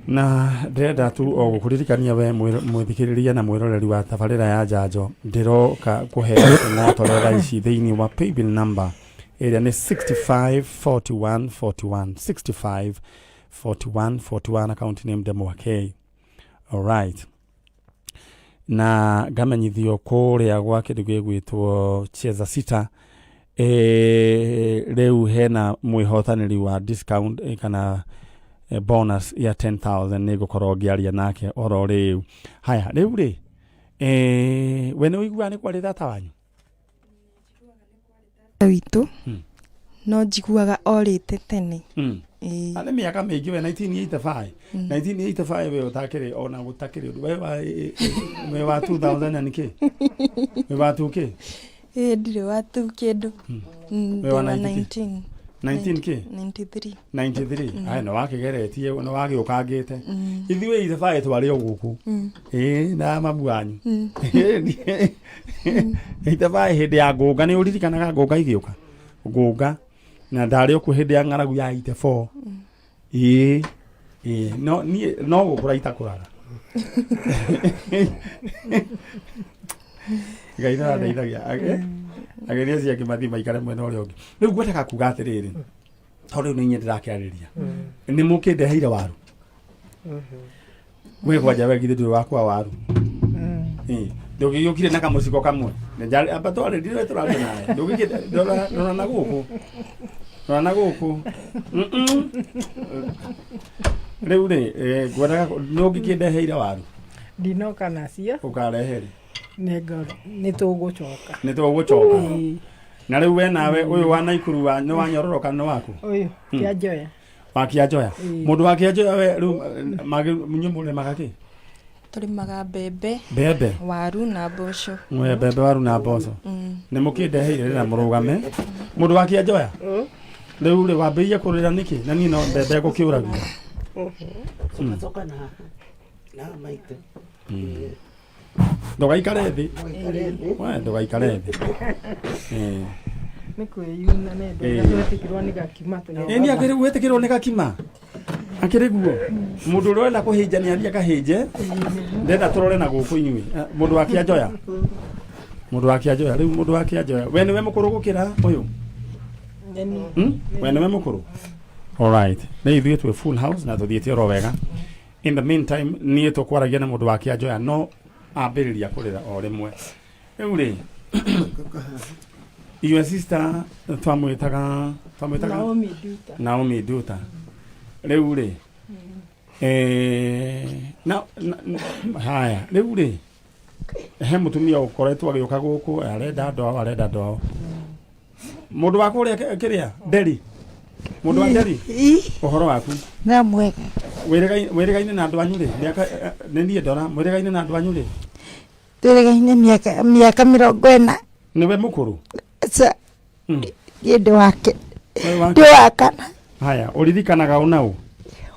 na ndĩrenda tu o gũkũririkania we mwĩthikĩrĩria na mwĩroreri wa tabarĩra ya njanjo ndĩroka kũhe ng'otore thaa ici thĩinĩ wa paybill number ĩrĩa nĩ 65 41 41 65 41 41 account name Ndemwa K alright na ngamenyithio kũrĩa gwa kĩndũ gĩgwĩtwo Cheza Sita rĩu hena mwĩhotanĩri wa discount kana bonus ya 10000 nĩ ngũkorwo ngĩaria nake oro rĩu haya rĩu rĩ we nĩ ũiguaga nĩ kwarĩ tata wanyu witũ no njiguaga orĩte tene. Ĩĩ. Nĩ mĩaka mĩingĩ we 1985 1985 we ũtakĩrĩ ona gũtakĩrĩ ũndũ we wa we wa 2000 and kĩ we wa 2k Ĩĩ ndirĩ wa tu kĩndũ. We wa Ndĩ wa 90 kĩ? 19 19 kĩ 93. 93 aya nĩ wakĩgeretie nĩ wagĩũkangĩte ithuĩ ithabaĩ twarĩ o gũkũ ĩĩ na mamu wanyu ithabaĩ hĩndĩ ya ngũnga nĩ ũririkanaga ngũnga igĩũka ngũnga na ndarĩ okuo hĩndĩ ya ng'aragu ya 84 ĩĩ ĩĩ no niĩ no gũkũra itakũraga ngai nĩ arandeithagia ageni acio angĩ mathiĩ maikare mwena ũrĩa ũngĩ rĩu ngwendaga kuga atĩrĩrĩ tondũ rĩu nĩ inyuĩ ndĩrakĩarĩria nĩ mũkĩndeheire waru we kwanja we githĩ ndũrĩ wakua waru Ĩĩ. ndũgĩgĩũkire na kamũciko kamwe Nĩ amba twarĩrire we tũraria nawe ndũgĩkĩ rora rora na gũkũ rora na gũkũ Mm-mm. rĩu rĩ ngwendaga nĩ ũngĩkĩndeheire waru Ndinoka nacio ũkarehe rĩ nĩ tũgũcoka. Nĩ tũgũcoka. Na rĩu we nawe ũyũ wa Naikuru wa nĩ wa nyororo kana nĩ waku? Ũyũ Kĩanjoya. Wa Kĩanjoya. Mũndũ wa Kĩanjoya we rĩu inyuĩ mũrĩmaga kĩ? Tũrĩmaga mbembe, Mbembe. waru na mboco. Mwe mbembe waru na mboco. Nĩ mũkĩndeheire na mũrũgame. Mũndũ wa Kĩanjoya. Rĩu rĩ wambĩrĩirie kũrĩra nĩkĩ? Na niĩ no mbembe ngũkĩũragia. Coka coka na haha. Na maitũ. Ndũgaikare thĩ. Ndũgaikare thĩ. We ndũgaikare thĩ. Nĩ kwĩyuna nĩ ndũ twetĩkĩrwo nĩ gakima Ĩ nĩ akĩrĩ gwĩtĩkĩrwo nĩ gakima. Akĩrĩ guo. Mũndũ ũrĩa ũrenda kũhĩnja nĩ athiĩ akahĩnje. Ndenda tũrore na gũkũ inyuĩ. Mũndũ wa Kĩanjoya. Mũndũ wa Kĩanjoya. Rĩu mũndũ wa Kĩanjoya. We nĩwe mũkũrũ gũkĩra ũyũ? We nĩwe mũkũrũ? Alright. Nĩ ithuĩ twĩ full house na tũthiĩte oro wega. In the meantime niĩ tũkwaragia na mũndũ wa Kĩanjoya no ambĩrĩria kũrĩra o rĩmwe. Rĩu rĩ your sister twamwĩtaga twamwĩtaga Naomi Nduta. Naomi Nduta. Rĩu rĩ na, na, na haya rĩu rĩ he mũtumia ũkoretwo agĩũka gũkũ arenda andũ ao arenda andũ ao mũndũ wa kũrĩa kĩrĩa nderi mũndũ wa nderi ũhoro waku Na mwega. Wĩrĩgaine na andũ anyu rĩ mĩaka nĩ niĩ ndora mwĩrĩgaine na andũ anyu rĩ Twĩrĩgaine mĩaka mĩaka 40. Nĩwe mũkũrũ? Ca niĩ ndĩ wake. Nĩwe wake? Ndĩ wa kana. Haya ũririkanaga ũ na ũ?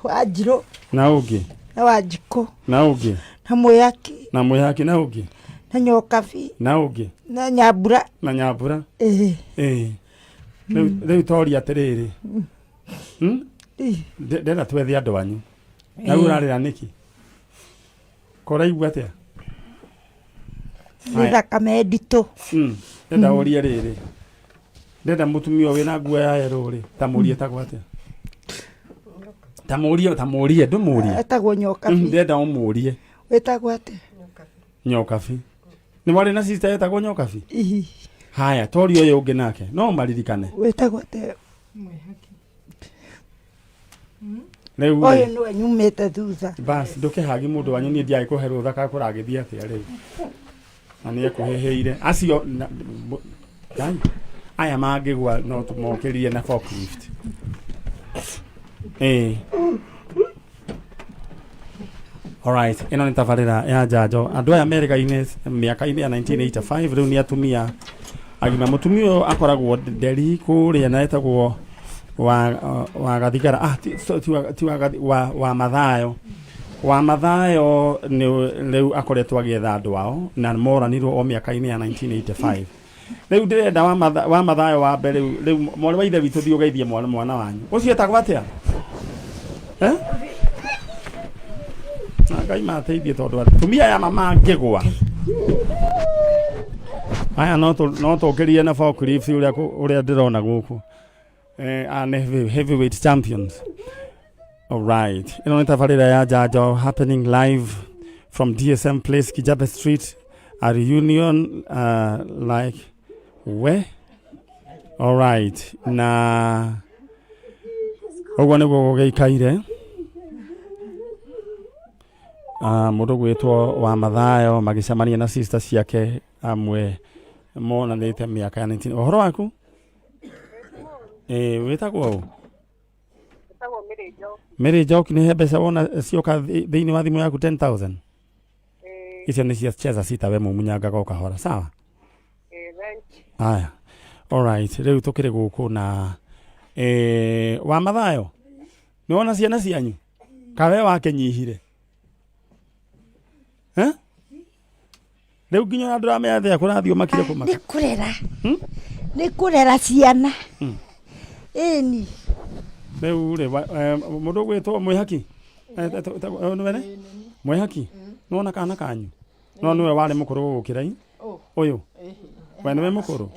Wanjirũ. Na ũngĩ? Na Wanjikũ. Na ũngĩ? Na Mwĩhaki. Na Mwĩhaki na ũngĩ? Na Nyokabi. Na ũngĩ? Na Nyambura. Na Nyambura. Ĩĩ. Ĩĩ. Rĩu rĩu toria atĩrĩrĩ. Ndĩrenda twethe andũ anyu. Na rĩu ũrarĩra nĩkĩ? Koraigua atĩa? Nĩ thakame nditũ. Ndĩrenda ũrie rĩrĩ. Ndĩrenda mũtumia ũyũ wĩna nguo ya yerũ rĩ, ta mũrie etagwo atĩa? Ta mũrie, ta mũrie, ndũmũrie. Etagwo Nyokabi. Ndĩrenda ũmũrie. Wĩtagwo atĩa? Nyokabi. Nĩ warĩ na sister etagwo Nyokabi? Ihi. Haya, tori ũyũ ũngĩ nake no maririkane. Wĩtagwo atĩa? Rĩu Ũyũ nĩwe nyumĩte thutha. Bas, ndũkĩhagi mũndũ wanyu niĩ ndiagĩ kũhe rũtha kana kũragĩthiĩ atĩa rĩu. Na nĩ ekũhĩhĩire. Acio Ngai, aya mangĩgwa no tũmokĩrie na forklift. Ĩĩ. Alright, ĩno nĩ tabarĩra ya njanjo. Andũ aya merĩgaine mĩaka-inĩ ya 1985 rĩu nĩ atumia agima. Mũtumia ũyũ akoragwo Nderi kũrĩa na etagwo wa wa Gathigara ah, ti, so, ti, wa, ti wa, Gathi- wa, wa Mathayo wa Mathayo nĩ rĩu akoretwo agĩetha andũ ao na moranirwo o mĩaka-inĩ ya 1985 rĩu ndĩrenda wa Matha- wa Mathayo wa mbere rĩu rĩu mwarĩ wa ithe witũ thiĩ ũgeithie mwana mwana wanyu ũcio etagwo atĩa eh? Na Ngai mateithie tondũ atumia aya mangĩgwa aya no tũ- no tũkĩrie na forklift ũrĩa kũ- ũrĩa ndĩrona gũkũ eh, aya nĩ heavyweight champions. Alright, ĩno nĩ tabarĩra ya njanjo happening live from DSM Place, Kijabe Street, a reunion like we. Alright, na ũguo nĩguo gũgĩikaire. Mũndũ gwĩtwo wa Mathayo magĩcemania na sister ciake amwe monanĩte mĩaka ya 19. Ũhoro waku? Ĩĩ, wĩtagwo ũ? Njĩtagwo Mary Njoki. Mary Njoki, nĩ he mbeca wona cioka thĩinĩ wa thimũ yaku 10,000? Ĩĩ. Icio nĩ cia cheza sita we mumunyangaga o kahora, sawa? Ĩĩ, thank you. Aya. Alright, rĩu tũkĩrĩ gũkũ na wa Mathayo. Nĩ wona ciana cianyu? Kawe wakĩnyihire? Eh? Rĩu nginya ona ndũramenya atĩa kũrathiĩ ũmakire kũmaka. Nĩ kũrera. Nĩ kũrera ciana. Ĩni. Rĩu rĩ mũndũ ũgwĩtwo Mwĩhaki nĩwe nĩ? Mwĩhaki nĩwona kana kanyu no nĩwe warĩ mũkũrũ gũgũkĩra i ũyũ we nĩwe mũkũrũ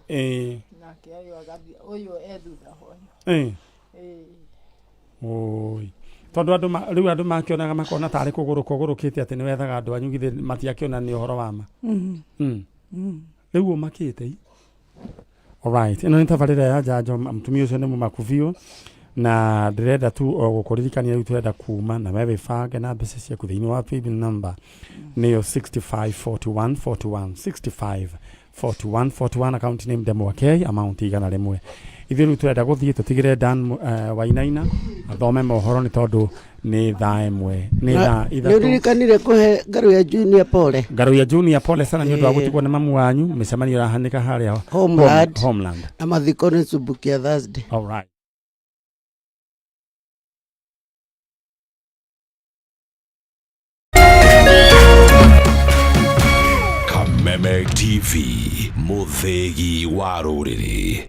ĩĩ Nake ũyũ agathiĩ ũyũ e thutha wa ũyũ. Ĩĩ. Ĩĩ. Oi. Tondũ andũ rĩu andũ makĩonaga makona tarĩ kũgũrũka ũgũrũkĩte atĩ nĩwethaga andũ anyu githĩ matiakĩona nĩ ũhoro wa ma. Rĩu ũmakĩte i. Alright, ĩno nĩ tabarĩra ya njanjo mũtumia ũcio nĩ mũmaku biũ na ndĩrenda tu o gũkũririkania rĩu tũrenda kuma na we wĩbange na mbeca ciaku thĩinĩ wa paybill number nĩyo 654141 65 4141 account name Ndemwa K amount 100 ithuĩ rĩu tũrenda gũthiĩ tũtigĩre Dan Wainaina athome mohoro nĩ tondũ nĩ thaa ĩmwe nĩ thaa Nĩ ithatũ ũririkanire kũhe Ngaruya Junior pole. Ngaruya Junior pole sana nĩ ũndũ wa Ĩĩ. gũtigwo nĩ mamu wanyu mĩcemanio ĩrahanĩka harĩa Homeland. Homeland. Na mathiko nĩ Subukia Thursday. All right. Kameme TV, mũthĩgi wa rũrĩrĩ.